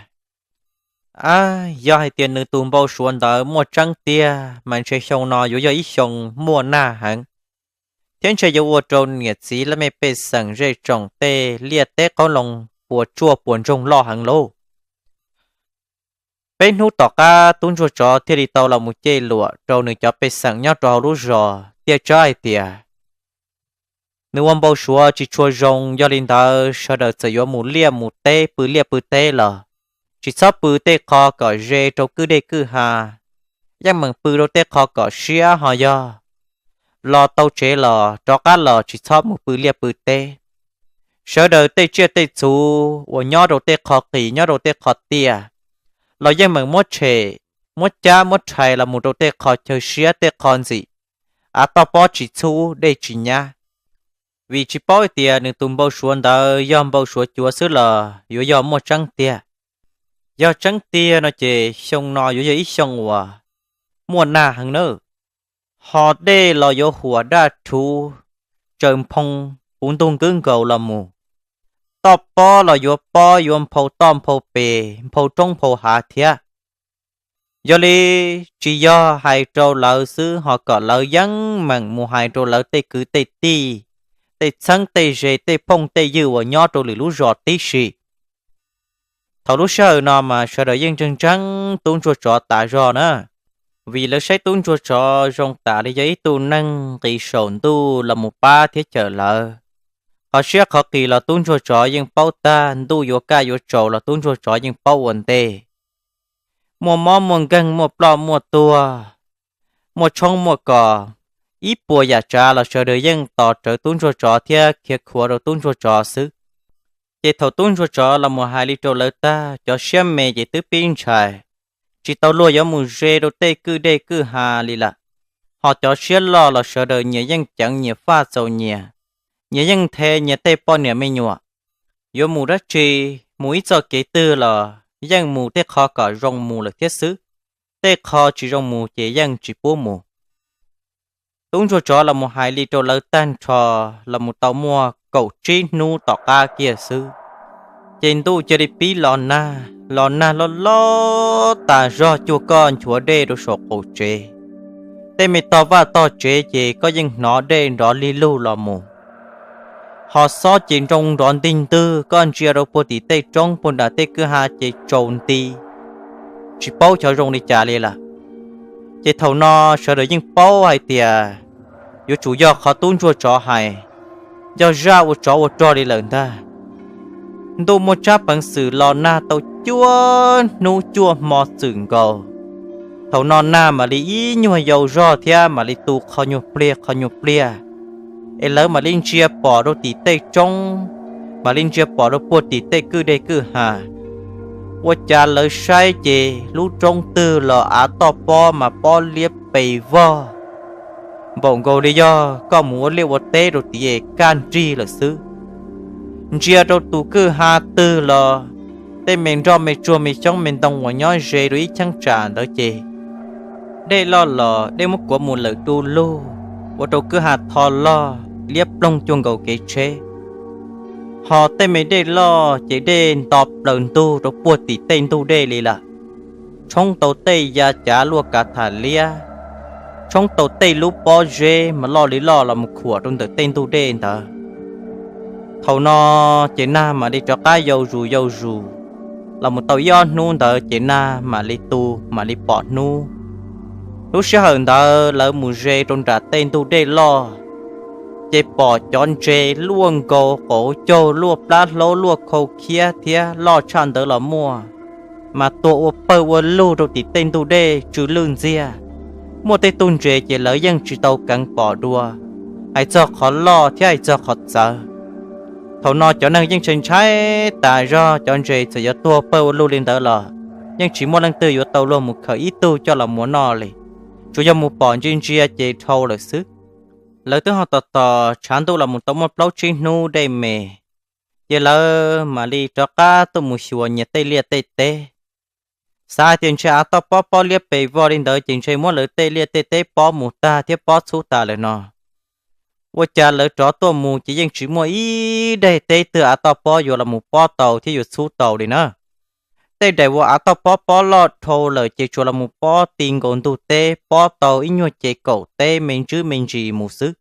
Ab, yog hais tias nws tus npau suav ntawd muaj tseeb tiag mas ntshe xyoo no yuav yog ib xyoo muaj nag heev, thiab ntshe yuav ua rau niam txiv laj mej pej xeem zej tsoom tej liaj teb qoob loo puas tsuaj puas ntsoog loj heev lauj. Peb hnub tom qab tub ntsuag tsov thiaj li tau los mus cem luam rau nws cov pej xeem nyob rau hauv lub zos thiaj txhawb hais tias nws ua npau suav tsis tshua zoo, yog li ntawd sawv daws txawm yuav mus liaj mus teb pw liaj pw teb los tsis txhob pw tej qho kom ze rau kwj dej kwj ha, yeej meem pw rau tej qho kom siab ho yog los tau tsev los rov qab los tsis txhob mus pw liaj pw teb. Sawv daws tej tsiaj tej txhu uas nyob rau tej qho qis nyob rau tej qho tiaj los yeej meem muab tshem, muab cab muab rhais los mus rau tej qho chaw siab tej qho ntxim av toj pob tsis txhub dej tsis nyab. Vim tsis paub hais tias nws tus npau suav ntawd yog npau suav cuav xwb los yuav yog muaj tseeb tiag. Yog tseeb tiag no ces xyoo no yuav yog ib xyoo uas muaj nag heev nawb. Ho dej los yuav huam daj rhuv, tsaws nphoo puv ntug nkwb nkaus los mus. Toj pob los yuav pob yuav nphau toj nphau pes nphau roob nphau hav thiab. Yog li tsis yog hais rau lawv xwb ho kom lawv yeej meem mus hais rau lawv tej kwv tej tij, tej txheeb tej ze tej phooj tej ywg uas nyob rau lwm lub zos tib si. Thaum lub sij hawm no mas sawv daws yeej ntseeg ntseeg tub ntsuag tsov tas zog na, vim lawv saib tub ntsuag tsov zoo tas li yog ib tug neeg nqis saum ntuj los mus pab thiab cawm lawv. Qhov siab qhov qis los tub ntsuag tsov yeej paub tag, ntuj yuav kaj yuav tsaus los tub ntsuag tsov yeej paub ua ntej. Muaj mob muaj nkeeg muaj ploj muaj tuag, muaj tshoob muaj kos, ib puas yam tsav los sawv daws yeej tos rawv tub ntsuag tsov thiab khiav khuav rau tub ntsuag tsov xwb. Ces thaum tub ntsuag tsov los mus hais li rau lawv tag, cov siab me ces twb pib ntshai, tsis tau luag yuav mus ze rau tej kwj dej kwj ha li lawm. Ho cov siab loj los sawv daws nyias yeej ceev nyias faj txaus nyias, nyias yeej nthe nyias tej poj niam me nyuam. Yuav mus dab tsi, mus ib txoj kev twg los yeej mus tej qho kom zoo mus lawm thiab xwb, tej qho tsis zoo mus ces yeej tsis pub mus. Tub ntsuag tsov los mus hais li rau lawv tag nrho, los mus tau muaj kaum tsib hnub tom qab kiag xwb, ces ntuj cia li pib los nag, los nag loj loj tas zog cuag koj nchuav dej rau saum qaum tsev. Tej me tog vaj tog tsev ces koj yeej hnov dej nrov lig lug los mus. Ho xob ces nroo nrov ntig ntwg, koj ntsia rau puag tim tej roob puag nram tej kwj ha ces tsaus nti. tsis paub xyov zoo li cas li lawm. Ces thaum no sawv daws yeej paub hais tias yuav tsum yog qhov tub ntsuag tsov hais, yog zaj ua tsov ua rog li lawm ntag. Ntuj muaj tsab peev xwm los nag tau cuaj hnub cuaj hmo txwm nkaus. Thaum no nag mam li ib nyuag yau zog thiab mam li tu qhov nyuag pliag qhov nyuag pliag, es lawv mam li ntsia pom rau tim tej roob, mam li ntsia pom rau puag tim tej kwj deg kwj ha. Ua cas lawv saib ces lub roob twg los av toj pob mas pob liab pes vog, npaum nkaus li yog koj mus ua liaj ua teb rau tim kaj nrig lawm xwb. Ntsia rau tus kwj ha twg los tej me nroj me tsuag me xyoob me ntoo uas nyob ze rau ib cheeb tsam ntawd ces dej loj los dej muab kuav mus lawm du lug, ua rau kwj ha tho loj liab ploog cuag nkaus kev tsheb. Ho tej me dej loj ces dej nto plaws ntug rau puag tim tej ntug dej li lawm. Tshoob tau tej ya cav luaj kav tham liab, tshoob tau tej lub pob zeb mas loj li loj los mus khuam rau ntawm tej ntug dej ntawd. Thaum no ces nag mam li rov qab yau zus yau zus, los mus tau ib ob hnub ntawd ces nag mam li tu mam li pom hnub. Lub sij hawm ntawd lawv mus ze rau nram tej ntug dej loj, ces pom cov ntses luaj nkaus qauv caug luaj plab hlaub luaj khau khiab thiab loj tshaj ntawd los muaj, mas tuag ua pawg ua lug rau tim tej ntug dej tsw lwj ntxiag. Muaj tej tug ntses ces lawv yeej tsis tau keev pom dua, hais txog qhov loj thiab hais txog qhov txawv. Thaum no cov neeg yeej ntshai ntshai tas zog, cov ntses txawm yuav tuag pawg ua lug li ntawd los yeej tsis muaj leej twg yuav tau luag mus khawm ib tug coj los muab noj li, tsuas yog mus pom ntsia ntsia ces dhau lawm xwb. Lawv twb ho tos tos tshav ntuj los mus tau muaj plaub tsib hnub dej me, ces lawv mam li rov qab tuaj mus xyuas nyias tej liaj tej teb. Xav hais tias ntshe av toj pob pob liab pes vog li ntawd ces ntshe muab lawv tej liaj tej teb pob mus tag thiab pob txhub tas lawm no. Ua cas lawv rov tuaj mus ces yeej tsis muaj ib daim teb twg av toj pob yuav los mus pob tau thiab yuav txhub tau li na. Tej daim uas av toj pob pob loj dhau lawm ces tsuas los mus pob ti nkaus ntug teb, pob tau ib nyuag ces kaum teb me ntsis me ntsis mus xwb.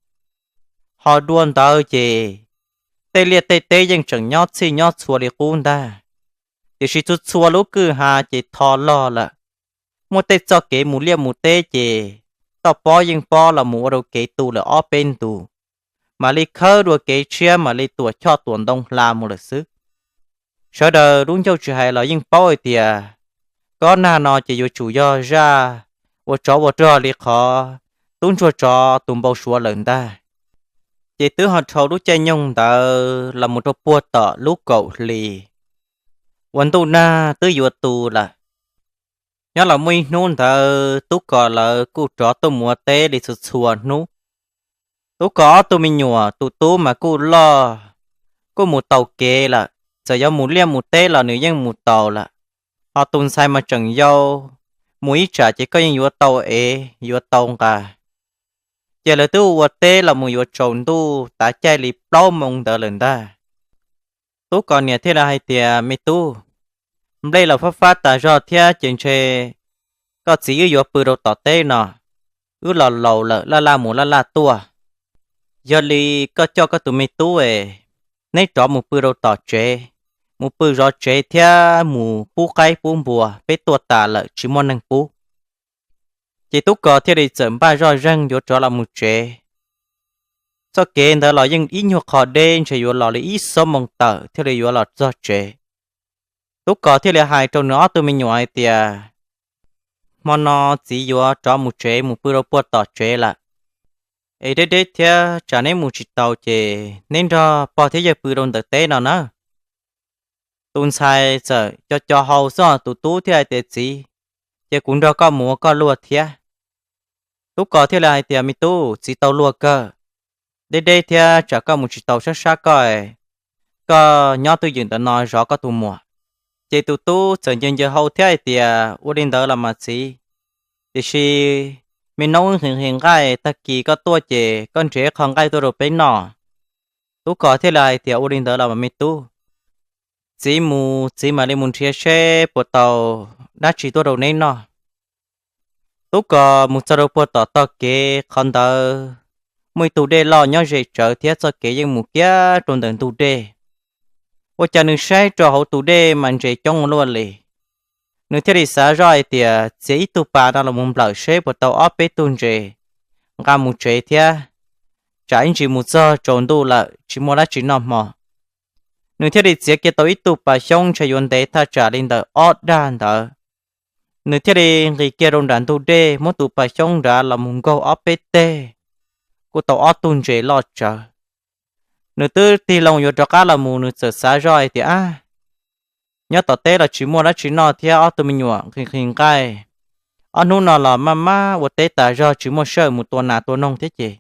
Ho dua ntawd ces tej liaj tej teb yeej tseem nyob txhij nyob txhua li qub ntag, tiam sis txhua txhua lub kwj ha ces tho log lawm. Muaj tej txoj kev mus liaj mus teb ces toj pob yeej pob los mus ua rau kev tu lawm ob peb ntu, mam li khawb dua kev tshiab mam li tuam choj tuam ntoo hla mus lawm xwb. Sawv daws lub ncauj tsis hais los yeej paub hais tias kob nag no ces yuav tsum yog zaj ua tsov ua rog li qhov tub ntsuag tsov tus npau suav lawm ntag. Ces twb ho dhau lub caij nyoog ntawd los mus rau puag tom lub kaum hli uas ntuj nag twb yuav tu lawm. Nyob los muaj ib hnub ntawd tub kos lawv kuj rov tuaj mus ua teb li txhua txhua hnub. Tub kos ob tug me nyuam, tus tub mas kuj loj, kuj mus taus kev lawm, txawm yuav mus liaj mus teb los nws yeej mus taus lawm. Ho tus ntxhais mas tseem yau, mus ib tsam ces koj yeej yuav tau ev yuav tau nqa. Ces lawv twb ua teb los mus yuav tsaus ntuj tav caij li plaub moo ntawd lawm ntag. Tub kos niam thiaj li hais tias, Me tub, nplej los fab fab tas zog thiab ces ntshe koj txiv wb yuav pw rau tom teb no, wb los laus lawm laj laj mus laj laj tuaj. Yog li koj coj koj tus me tub es neb rov mus pw rau tom tsev, mus pw zov tsev thiab mus pub qaib pub npua, peb tuaj tas lawm tsis muaj neeg pub. Ces tub kos thiaj li txawm npaj zoj zeeg yuav rov los mus tsev. Txoj kev ntawd los yeej ib nyuag qho deb, ntshe yuav los li ib xuab moos tawm thiaj li yuav los txog tsev. Tub kos thiaj li hais rau nws ob tug me nyuam hais tias, Hmo no txiv yuav rov mus tsev mus pw rau puag tom tsev lawm, es deb deb thiab tsam neb mus tsis taus ces neb nrog pog thiab yawg pw rau ntawm teb no na. Tus ntxhais txawm co co hau xwb, tus tub thiaj hais tias, Txiv, ces kuv nrog koj mus ua koj luag thiab. Tub kos thiaj li hais tias, Me tub, txiv tau luag kawg, deb deb thiab tsam koj mus tsis taus sab sab koj, koj nyob twj ywm ntawm no zov koj tus muam. Ces tus tub txawm ncaws ncaws hau thiab hais tias, Ua li ntawd los mas txiv, tiam sis me noob wb nqhis nqhis nqaij, tag kis koj tuaj ces koj nrhiav qho nqaij tuaj rau peb noj. Tub kos thiaj li hais tias, Ua li ntawd los mas me tub, txiv mus txiv mam li mus nrhiav seb puas tau dab tsi tuaj rau neb noj. Tub kos mus txog rau puag tom tog kev qhov ntawd, muaj ib tug dej loj nyob ze tsawv thiab txoj kev yeej mus kiag rau ntawm ntug dej. Ua cas nws saib rau hauv tus dej mas ntses coob luaj li. Nws thiaj li xav zoj hais tias txiav ib tug pas no los mus nplawm seb puas tau ob peb tug ntses nqa mus tsev thiab, tsam ib ntsis mus txog tsaus ntuj lawm tsis muaj dab tsi noj hmo. Nws thiaj li txiav kiag tau ib tug pas xyoob ntshai yuav ntev thaj tsam li ntawm ob daj ntawd. Nws thiaj li nqis kiag rau nram ntug dej muab tus pas xyoob nrad los mus nkaug ob peb teg, kuj tau ob tug ntses loj tsawv. Nws twb tig loo yuav rov qab los mus, nws txawm xav zoj hais tias, ab, nyob tom teb los tsis muaj dab tsi noj thiab, ob tug me nyuam nqhis nqhis nqaij, ob hnub no los maj maj ua teb tas zog tsis muaj sij hawm mus tua nas tua noog thiab ces,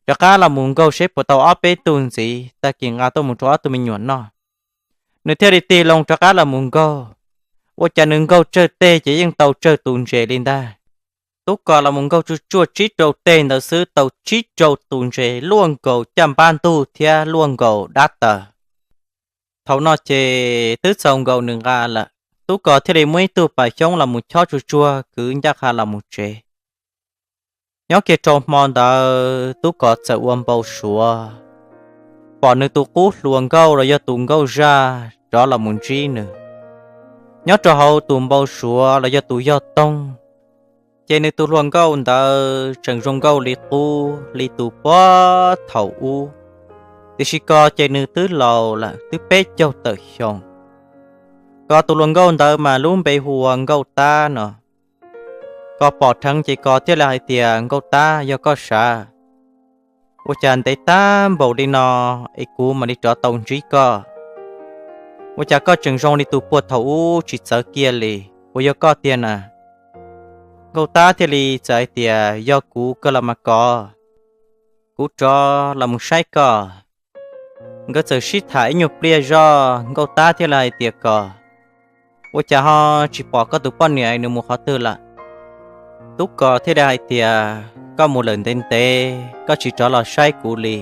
rov qab los mus nkaug seb puas tau ob peb tug ntxiv tag kis nqa tuaj mus rau ob tug me nyuam noj. Nws thiaj li tig loo rov qab los mus nkaug. Ua cas nws nkaug tsawg teg ces yeej tau tsawg tus ntses li ntag. Tub Kos los mus nkaug tsuj tsuaj tsib rau teg ntawd xwb tau tsib rau tus ntses luaj nkaus caj npab ntug thiab luaj nkaus dab taws. Thaum no ces twb txaus nkaus nws nqa lawm, Tub Kos thiaj li muab ib tug pas xyoob los mus chob tsuj tsuag kwv ncaj qha los mus tsev. Nyob kiag rau hmo ntawd Tub Kos txawm ua npau suav pom nws tus qub hluas nkauj los yog tus nkauj zaj rov los mus ntsib nws. Nyob rau hauv tus npau suav los yog tus yog toog, ces nws tus hluas nkauj ntawd tseem zoo nkauj li qub li tus puag thaum ub, tiam sis Kos ces nws twb laus lawm twb peb caug tawm xyoo. Kos tus hluas nkauj ntawd mas lub npe hu ua Nkauj Tab no. Kos pom dheev ces Kos thiaj li hais tias, Nkauj Tab, yog koj sav, ua cas ntev tag npaum li no es kuv mam li rov tau ntsib koj? Ua cas koj tseem zoo li tus puag thaum ub tsis txawv kiag li? Puas yog koj tiag na? Nkauj Tab thiaj li txawm hais tias, Yog kuv kawg los mas Kos, kuv rov los mus saib koj. Nkawd txawm sib tham ib nyuag pliag zoj, Nkauj Tab thiaj li hais tias, Kos, ua cas ho tsis pom koj tus poj niam nws mus qhov twg lawm? Tub Kos thiaj li hais tias, Koj mus lawm ntev ntev koj tsis rov los saib kuv li,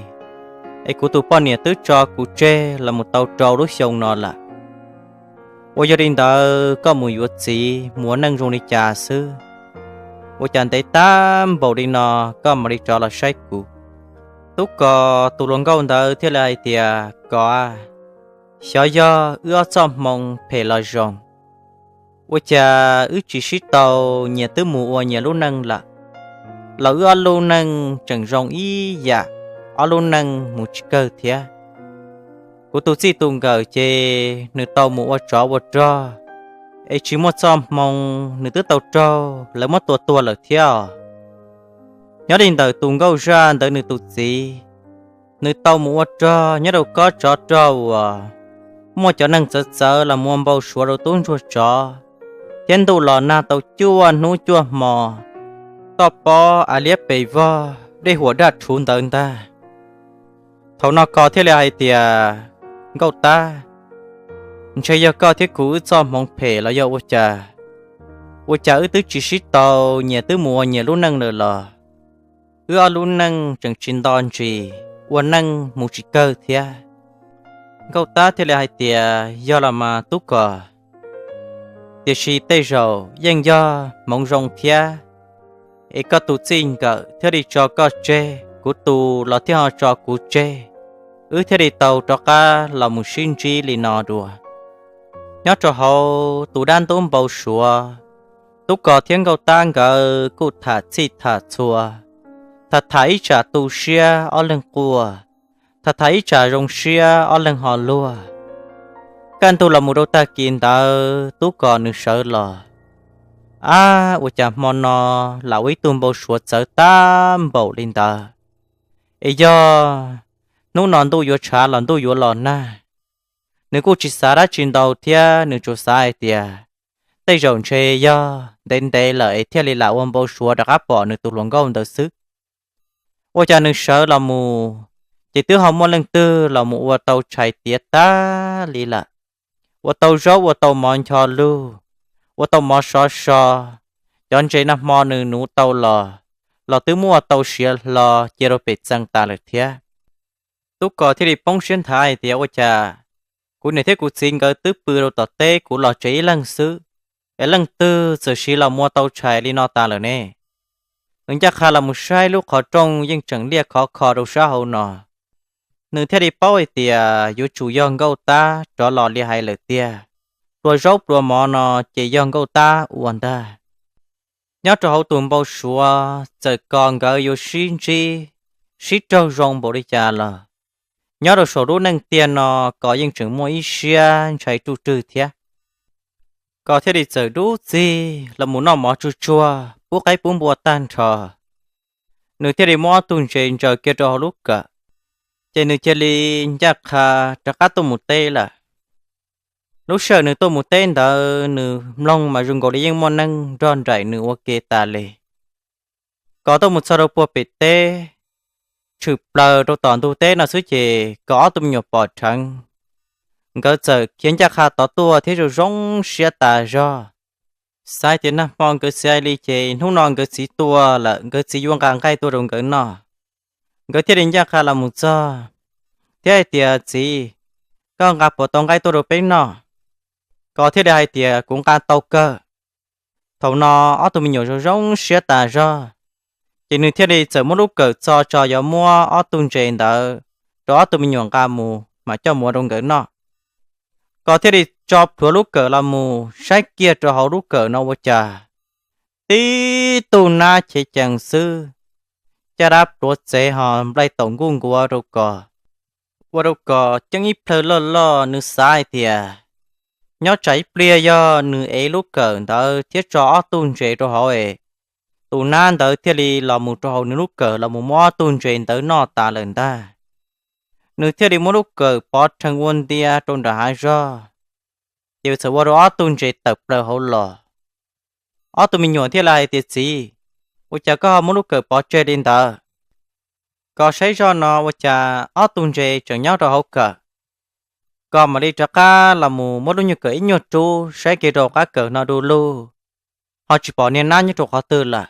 es kuv tus poj niam twb tso kuv tseg los mus tau rau lub xyoo no lawm. Uas yog li ntawd koj mus yuav txiv mus ua neej zoo li cas xwb? Ua cas ntev tag npaum li no koj mam li rov los saib kuv? Tub Kos tus hluas nkauj ntawd thiaj li hais tias, Kos, xyov yog wb ob txoj hmoo phem los zoo, ua cas wb tsis sib tau, nyias twb mus ua nyias lub neej lawm, los wb ob lub neej tseem zoo ib yam, ob lub neej mus tsis kawg thiab. Kuv tus txij tus nkawm ces nws tau mus ua tsov ua rog, es tsis muaj txoj hmoo nws twb tau raug lawv muab tua tuag lawm thiab os. Nyob li ntawm tus nkauj zaj ntawd nws tus txiv, nws tau mus ua rog nyob rau kob tsov rog uas muaj cov neeg txawv txawv los mus ua npau suav rau tub ntsuag tsov thiab ntuj los nag tau cuaj hnub cuaj hmo, toj pob av liab pes vog dej huam daj rhuv ntawd ntag. Thaum no Kos thiaj li hais tias, Nkauj Tab, ntshe yog koj thiab kuv wb txoj hmoov phem los yog ua cas? Ua cas wb twb tsis sib tau, nyias twb mus ua nyias lub neej lawm los wb ob lub neej tseem tsis nto ntsis, ua neej mus tsis kawg thiab? Nkauj Tab thiaj li hais tias, Yog los mas Tub Kos, tiam sis tej zaum yeej yog hmoov zoo thiab, es koj tus txij nkawm thiaj li tso koj tseg, kuv tus los thiaj ho tso kuv tseg, wb thiaj li tau rov qab los mus sib ntsib li no dua. Nyob rau hauv tus dab ntub npau suav, Tub Kos thiab Nkauj Tab nkawd kuj tham txhij tham txhua, tham tham ib tsam tu siab ob leeg quaj, tham tham ib tsam zoo siab ob leeg ho luag. Kaj ntug los mus rau tag kis ntawd Tub Kos nws sawv los, ab, ua cas hmo no lam ua ib tug npau suav txawv tag npaum li ntawd, es yog hnub no ntuj yuav tshav los ntuj yuav los nag. Nws kuj tsis xav dab tsi ntau thiab, nws tsuas xav hais tias tej zaum ntshe yog ntev ntev lawm es thiaj li lam ua npau suav rov qab pom nws tus hluas nkauj ntawd xwb. Ua cas nws sawv los mus, ces twb ho muaj leej twg los mus ua tau tshais tiav tag li lawm, ua tau zaub ua tau mov ncho lug, ua tau mov sov so, cov ntses nag hmo nws nuv tau los, los twb muab ua tau siav hlo cia rau pem txee tas lawm thiab. Tub Kos thiaj li poob siab nthav hais tias, Ua cas kuv niam thiab kuv txiv nkawd twb pw rau tom teb, kuv los tsev ib leeg xwb, es leej twg txawm siv los mus ua tau tshais li no tas lawm ne? Nws ncaj qha los mus saib lub qhov rooj yeej tseem liaj khov kho rau sab hauv no. Nws thiaj li paub hais tias yuav tsum yog Nkauj Tab rov los li hais lawm tiag, plua zaub plua mov no ces yog Nkauj Tab ua ntag. Nyob rau hauv tus npau suav txawm Kos nkawd yuav sib ntsib, sib raug zoo npaum li cas los, nyob rau saum lub neej tiag no Kos yeej tseem muaj ib siab ntshai ruj rwg thiab. Kos thiaj li txawm dub txig los mus noj mov tsuag tsuag, pub qaib pub npua tag nrho. Nws thiaj li muab ob tug ntses ntsaws kiag rau hauv lub kawm, ces nws cia li ncaj qha rov qab tuaj mus teb lawm. Lub sij hawm nws tuaj mus teb ntawd nws mloog mas zoo nkaus li yeej muaj neeg nrog nraim nws ua ke tas li. Kos tuaj mus txog rau puag pem teb, tshwm plaws rau tom ntug teb no xwb ces Kos ob tug me nyuam pom dheev. Nkawd txawm khiav ncaj qha tod tuaj thiab zoo zoo siab tas zog, xav tias nag hmo nkawd txiv hais li ces hnub no nkawd txiv tuaj lawm, nkawd txiv yuav nqa nqaij tuaj rau nkawd noj. Nkawd thiaj li ncaj qha los mus txog thiab hais tias, Txiv, koj nqa puas tau nqaij tuaj rau peb noj? Kos thiaj li hais tias, Kuv nqa tau kawg. Thaum no ob tug me nyuam zoo zoo siab tas zog, ces nws thiaj li txawm muab lub kawm txo tso yuav muab ob tug ntses ntawd rau ob tug me nyuam nqa mus mam coj mus ua rau nkawd noj. Kos thiaj li tso plhuav lub kawm los mus saib kiag rau hauv lub kawm no ua cas tib tug nab chev cees xwb, caj dab pluav txev ho nplaig taum nkuj nkuav rau Kos. Ua rau Kos ceeb ib plhaw loj loj, nws xav hais tias nyob tsam ib pliag yog nws ev lub kawm ntawd thiab tso ob tug ntses rau hauv es tus nab ntawd thiaj li los mus rau hauv nws lub kawm los mus muab ob tug ntses ntawd noj tas lawm ntag. Nws thiaj li muab lub kawm pov rhees ua ntia rau nram hav zog, ces txawm ua rau ob tug ntses tawm plaws hauv los. Ob tug me nyuam thiaj li hais tias, Txiv, ua cas koj ho muab lub kawm pov tseg li ntawd? Kos saib zoj no ua cas ob tug ntses tseem nyob rau hauv kawm. Kos mam li rov qab los mus muab lub nyuag kawm ib nyuag rub saib kiag rau qab kawm no du lug, ho tsis pom niag nab nyob rau qhov twg lawm.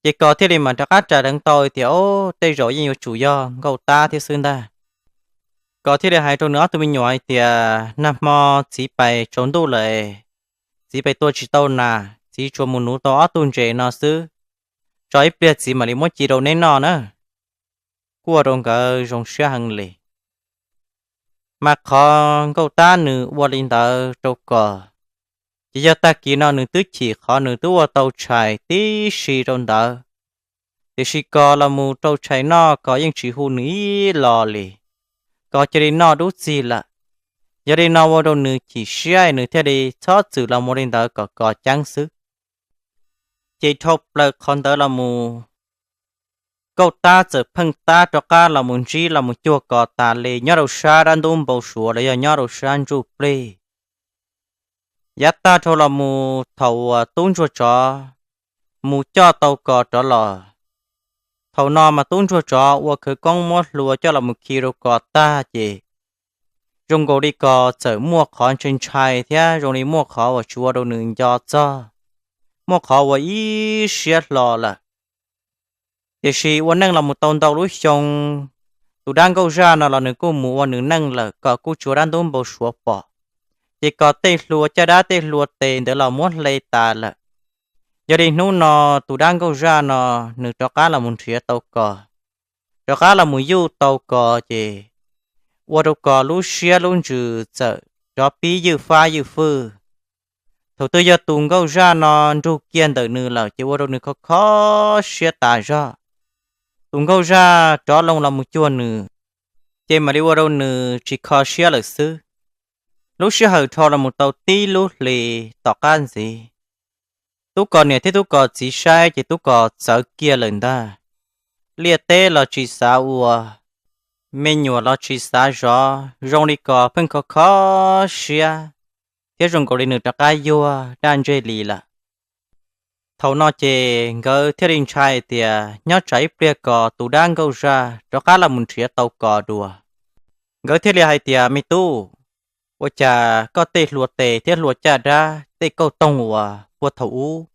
Ces Kos thiaj li mam rov qab rais dheev tau tias, Ob, tej zaum yeej yuav tsum yog Nkauj Tab thiab xwb ntag. Kos thiaj li hais rau nws ob tug me nyuam hais tias, Nag hmo txiv pais tsaus ntuj lawm, txiv pais tua tsis tau nas, txiv tsuas mus nuv tau ob tug ntses no xwb, tso ib pliag txiv mam li muab ci rau neb noj na. Kuj ua rau nkawd zoo siab heev li. Mas qhov Nkauj Tab nws ua li ntawd rau Kos, ces yog tag kis no nws twb chim qhov nws twb ua tau tshais tib si rau ntawd. Tiam sis Kos los mus rau tshais noj Kos yeej tsis hu nws ib los li, Kos cia li noj dub txig lawm. Yog li no ua rau nws chim siab nws thiaj li txhob txwm los mus li ntawd kom Kos ceeb xwb. Ces dhau plaws qhov ntawd los mus, Nkauj Tab txawm pheej tab rov qab los mus ntsib los mus cuag Kos tas li nyob rau sab dab ntub npau suav los yog nyob rau sab ntsuj plig. Yav tag dhau los mus thaum uas tub ntsuag tsov mus coj tau Kos rov los, thaum no mas tub ntsuag tsov ua khawv koob muab hlua coj los mus khi rau Kos tag ces zoo nkaus li Kos txawm muaj qhov ntshai ntshai thiab zoo li muaj qhov uas tsis ua rau nws nco txog, muaj qhov uas ib siab hlo lawm. Tiam sis ua neej los mus tau ntau lub xyoo, tus dab Nkauj Zaj no los nws kuj mus ua nws neej lawm, Kos kuj tsis ua dab ntub npau suav pom. Ces Kos tej hlua caj dab tej hlua tes ntawd los muab hle tas lawm. Yog li hnub no tus dab Nkauj Zaj no nws rov qab los mus nrhiav tau Kos, rov qab los mus yuj tau Kos ces ua rau Kos lub siab lub ntsws txawm rov pib ywj fab ywj fwj. Thaum twg yog tus Nkauj Zaj no nrug kiag ntawm nws lawm ces ua rau nws kho kho siab tas zog. Tus Nkauj Zaj rov loo los mus cuag nws, ces mam li ua rau nws tsis kho siab lawm xwb. Lub sij hawm dhau los mus tau tib lub hlis tom qab ntxiv, Tub Kos niam thiab Tub Kos txiv saib ces Tub Kos txawv kiag lawm ntag. Liaj teb los tsis xav ua, me nyuam los tsis xav zov, zoo li Kos pheej kho kho siab, thiab zoo nkaus li nws rov qab yuag daj ntseg li lawm. Thaum no ces nkawd thiaj li ntshai tias nyob tsam ib pliag Kos tus dab Nkauj Zaj rov qab los mus nrhiav tau Kos dua. Nkawd thiaj li hais tias, Me tub, ua cas koj tej hlua tes thiab hlua caj dab tej kauj toog uas puag thaum ub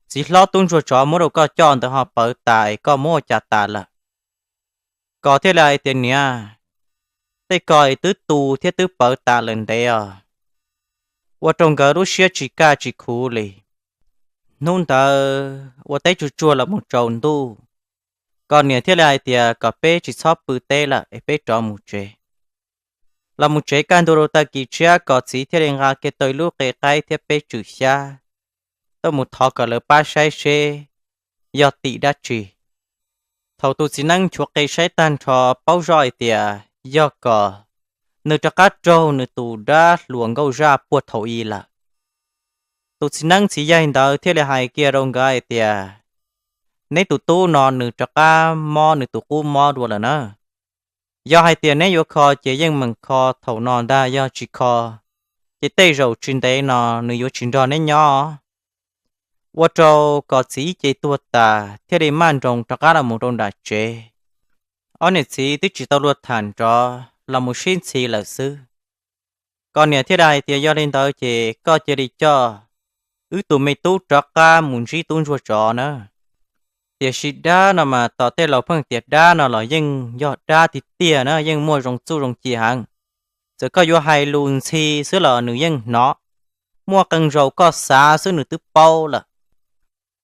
txiv hlob tub ntsuag tsov muab rau koj coj ntawd ho pawv tas es koj muab ua cas tas lawm? Kos thiaj li hais tias, Niam, tej ko twb tu thiab twb pawv tas lawm ntev os. Ua rau nkawd lub siab tsis kaj tsis khuv li. Hnub ntawd ua teb tsuag tsuag los mus tsaus ntuj, Kos niam thiaj li hais tias kom peb tsis txhob pw teb lawm es peb rov mus tsev. Los mus tsev kaj ntug rau tag kis tshiab, Kos txiv thiaj li nqa kiag tau ib lub qe qaib thiab peb tswm xyab tuaj mus thov kom lawv pab saib seb yog tim dab tsi. Thaum tus txiv neeb nchuav qe saib tag nrho paub zoj hais tias yog Kos, nws rov qab raug nws tus dab hluas nkauj zaj puag thaum i lawm. Tus txiv neeb txiv yaig ntawd thiaj li hais kiag rau nkawd hais tias, neb tus tub no nws rov qab mob nws tus qub mob dua lawm na. Yog hais tias neb yuav kho ces yeej meem kho thaum no ntag, yog tsis kho ces tej zaum tsis ntev no nws yuav tsis nrog neb nyob. Ua rau Kos txiv ib ce tuag tas thiaj li maj nroos rov qab los mus rau nram tsev. Ob niam txiv twb tsis tau luag tham nrov los mus sib ntxhi lawm xwb. Kos niam thiaj li hais tias, yog li ntawd ces koj cia li coj wb tus me tub rov qab mus ntsib tub ntsuag tsov na. Tiam sis dab no mas tos tej laus pheej tias dab no los yeej yog dab tiag tiag na, yeej muaj zoo txuj zoo ci heev. Txawm koj yuav hais lus ntxhi xwb los nws yeej hnov. Muaj qee zaus koj xav xwb nws twb paub lawm.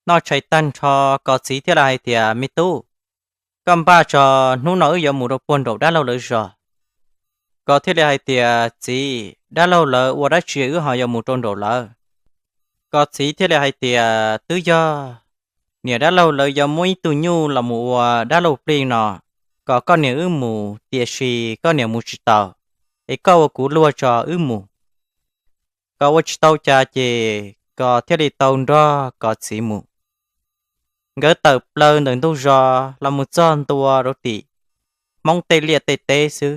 Noj tshais tag nrho, Kos txiv thiaj li hais tias, me tub, koj npaj tso, hnub no wb yuav mus rau puag nraum dab laug lawv zos. Kos thiaj li hais tias, txiv, dab laug lawv ua dab tsi wb ho yuav mus rau nraum lawv? Kos txiv thiaj li hais tias, twb yog niam dab laug lawv yuav muab ib tug nyuj los mus ua dab laug plig no, kom koj niam wb mus, tiam sis koj niam mus tsis tau, es koj ua kuv luag tso wb mus. Kos ua tsis tau cas ces Kos thiaj li tau nrog Kos txiv mus. Nkawd tawm plaws ntawm ntug zos los mus txog ntua rau tim Hmoob tej liaj tej teb xwb.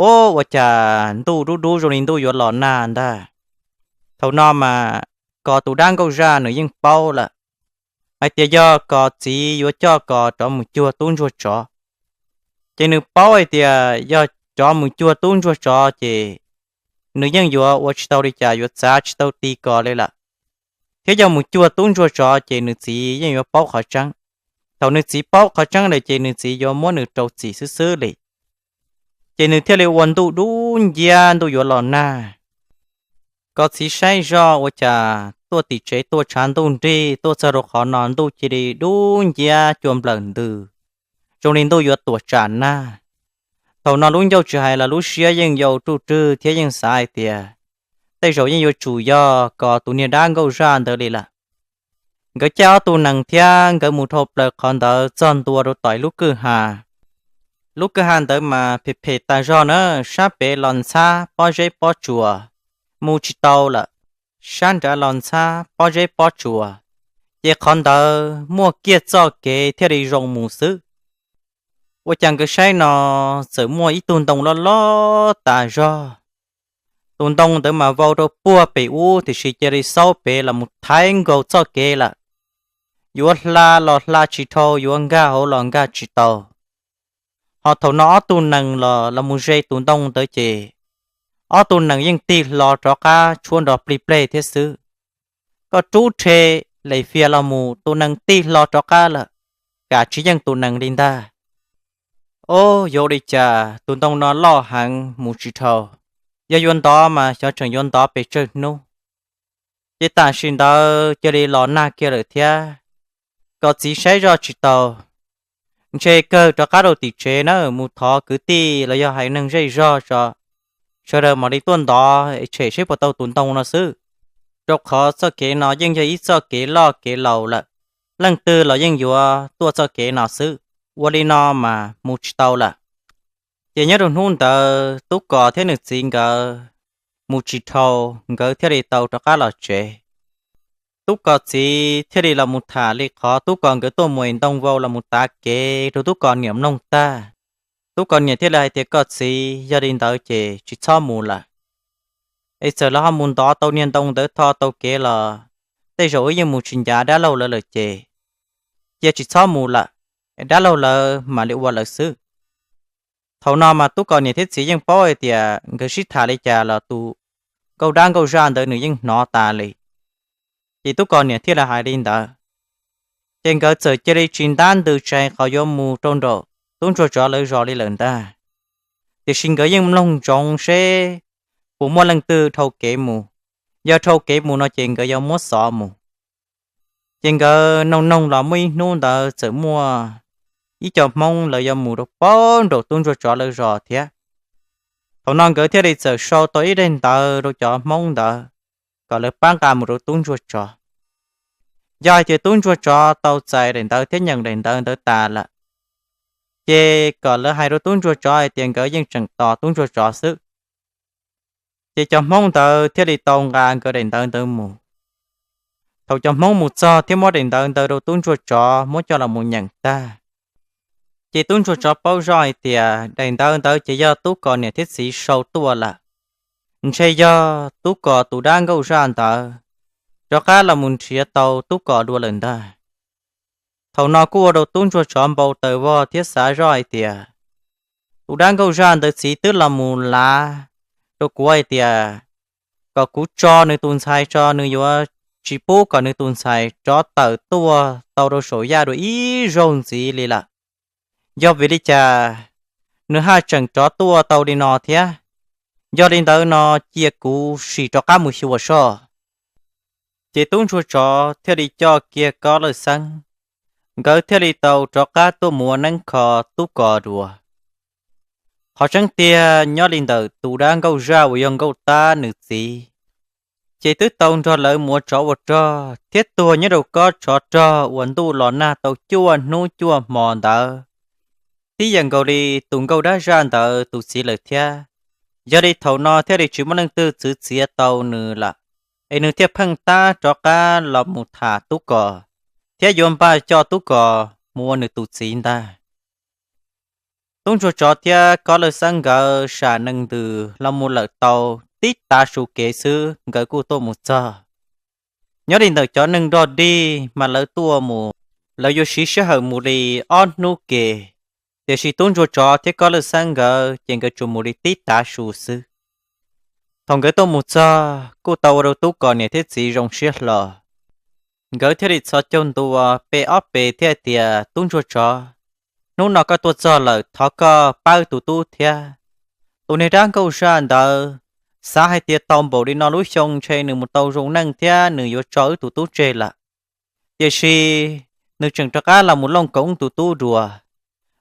Ub, ua cas ntuj dub dub zoo li ntuj yuav los nag ntag. Thaum no mas Kos tus dab nkauj zaj nws yeej paub lawm hais tias yog Kos txiv yuav coj Kos rov mus cuag tub ntsuag tsov. Ces nws paub hais tias yog rov mus cuag tub ntsuag tsov ces nws yeej yuav ua tsis tau li cas, yuav txav tsis tau ti Kos li lawm. Thiab yog mus cuag tub ntsuag tsov ces nws txiv yeej yuav paub qhov tseeb. Thaum nws txiv paub qhov tseeb lawm ces nws txiv yuav muab nws rau txim xwb xwb li. Ces nws thiaj li ua ntuj dub nciab ntuj yuav los nag. Kos txiv saib zoj ua cas tuaj tim tsev tuaj tshav ntuj nrig, tuaj txog rau qhov no ntuj cia li dub nciab cua nplawm ntws, zoo li ntuj yuav tuam tsam nag. Thaum no lub ncauj tsis hais los lub siab yeej yau ruj rwg thiab yeej xav hais tias tej zaum yeej yuav tsum yog Kos tus niag dab nkauj zaj ntawd li lawm. Nkawd caij ob tug nees thiab nkawd mus dhau plaws qhov ntawd txog ntua rau tom ib lub kwj ha. Lub kwj ha ntawd mas phem phem tas zog na, sab pem los ntxhab pob zeb pob tsuas mus tsis tau lawm, sab nrad los ntxhab pob zeb pob tsuas, ces qhov ntawd muaj kiag txoj kev thiaj li zoo mus xwb. Ua cas nkawd saib no txawm muaj ib tug ntoo loj loj tas zog. Tus ntoo ntawd mas vau rau puag pem ub tiam sis cia li xaub pem los mus thaiv nkaus txoj kev lawm. Yuav hla los hla tsis dhau, yuav nkag hauv los nkag tsis tau. Ho thaum no ob tug nees los los mus ze tus ntoo ntawd ces ob tug nees yeej tig hlo rov qab tshuab nrov plig pleg thiab xwb. Koj rub rhe les fias los mus tus nees tig hlo rov qab lawm, kam tsis yeej tus nees li ntag. Ob, yuav ua li cas tus ntoo no loj heev mus tsis dhau. Yog yuav ntov mas xyov tseem yuav ntov pes tsawg hnub. Ces tam sim ntawd cia li los nag kiag lawm thiab. Kos txiv saib zoj tsis tau, ntshe kawg rov qab rau tim tsev na mus thov kwv tij los yog hais neeg zej zog tso, sawv daws mam li tuaj ntov es tshem seb puas tau tus ntoo no xwb. Rau qhov txoj kev no yeej yog ib txoj kev loj kev laus lawm, leej twg los yeej yuav tuaj txoj kev no xwb. Ua li no mas mus tsis tau lawm. Ces nyob rau hnub ntawd Tub Kos thiab nws txiv nkawd mus tsis dhau, nkawd thiaj li tau rov qab los tsev. Tub Kos txiv thiaj li los mus tham li qhov Tub Kos nkawd tuaj mus ev ntoo vau los mus tav kev rau Tub Kos niam mloog tag. Tub Kos niam thiaj li hais tias, koj txiv, yog li ntawd ces tsis txhob mus lawm. Es txawm lawv ho mus ntov tau niag ntoo ntawd tho tau kev los tej zaum wb yeej mus tsis ncav dab laug lawv lawm ces cia tsis txhob mus lawm, dab laug lawv mam li ua lawv xwb. Thaum no mas Tub Kos niam thiab txiv yeej paub hais tias nkawd sib tham li cas los tus nkauj dab nkauj zaj ntawd nws yeej hnov tas li. Ces Tub Kos niam thiaj li hais li ntawd. Ces nkawd txawm cia li tsis ntab ntws tsees qhov yuav mus rau nraum tub ntsuag tsov lawv zos li lawm ntag. Tiam sis nkawd yeej mloog ntsoov seb puas muaj leej twg dhau kev mus. Yog dhau kev mus no ces nkawd yuav muab xov mus. Ces nkawd noog noog los muaj ib hnub ntawd txawm muaj ib co Hmoob lawv yuav mus rau puag nraum tub ntsuag tsov lawv zos thiab. Thaum no nkawd thiaj li txawm sau tau ib daim ntawv rau cov Hmoob ntawd kom lawv pab nqa mus rau tub ntsuag tsov. Yog hais tias tub ntsuag tsov tau txais daim ntawv thiab nyeem daim ntawv ntawd tas lawm, ces kom lawv hais rau tub ntsuag tsov hais tias nkawd yeej tseem tos tub ntsuag tsov xwb. Ces cov Hmoob ntawd thiaj li tau nqa nkawd daim ntawv ntawd mus. Thaum cov Hmoob mus txog thiab muab daim ntawv ntawd rau tub ntsuag tsov muab coj los mus nyeem tag, ces tub ntsuag tsov paub zoj hais tias daim ntawv ntawd ces yog Tub Kos niam thiab txiv sau tuaj lawm, ntshe yog Tub Kos tus dab nkauj zaj ntawd rov qab los mus nrhiav tau Tub Kos dua lawm ntag. Thaum no kuj ua rau tub ntsuag tsov npau taws vog thiab xav zoj hais tias, tus dab nkauj zaj ntawd txiv twb los mus lav rau kuv hais tias kom kuv tso nws tus ntxhais tso, nws yuav tsis pub kom nws tus ntxhais rov tawm tuaj tau rau saum yaj dua ib zaug ntxiv li lawm. Yog vim li cas nws haj tseem rov tuaj tau li no thiab? Yog li ntawd no cia kuv sim rov qab mus xyuas soj. Ces tub ntsuag tsov thiaj li coj kiag Kob Lawj Xeeb, nkawd thiaj li tau rov qab tuaj mus ua neeb kho Tub Kos dua. Qhov tseeb tiag nyob li ntawm tus dab nkauj zaj uas yog Nkauj Tab nws txiv, ces twb tau nrog lawv mus ua tsov ua rog thiab tuag nyob rau kob tsov rog uas ntuj los nag tau cuaj hnub cuaj hmo ntawd, tib yam nkaus li tus nkauj dab zaj ntawd tus txiv lawm thiab. Yog li thaum no thiaj li tsis muaj leej twg txwv txiav tau nws lawm, es nws thiaj pheej tab rov qab los mus tham Tub Kos, thiab yuav npaj coj Tub Kos mus ua nws tus txiv ntag. Tub ntsuag tsov thiab Kob Lawj Xeeb nkawd sam nees ntws los mus lawm tau tib tav su kev xwb nkawd kuj tuaj mus txog. Nyob li ntawm cov neeg dog dig mas lawv tuaj mus, lawv yuav siv sij hawm mus li ob hnub ke, tiam sis tub ntsuag tsov thiab Kob Lawj Xeeb nkawd ces nkawd tsuas mus li tib tav su xwb. Thaum nkawd tuaj mus txog kuj tau ua rau Tub Kos niam thiab txiv zoo siab hlo. Nkawd thiaj li txhos caug ntua pe ob pes thiab hais tias, tub ntsuag tsov, hnub no koj tuaj txog lawm thov koj pab tus tub thiab. Tus niag dab nkauj zaj ntawd, xav hais tias tau npaum li no lub xyoo ntshe nws mus tau zoo neej thiab nws yuav tso wb tus tub tseg lawm. Tiam sis nws tseem rov qab los mus looj koov tus tub dua.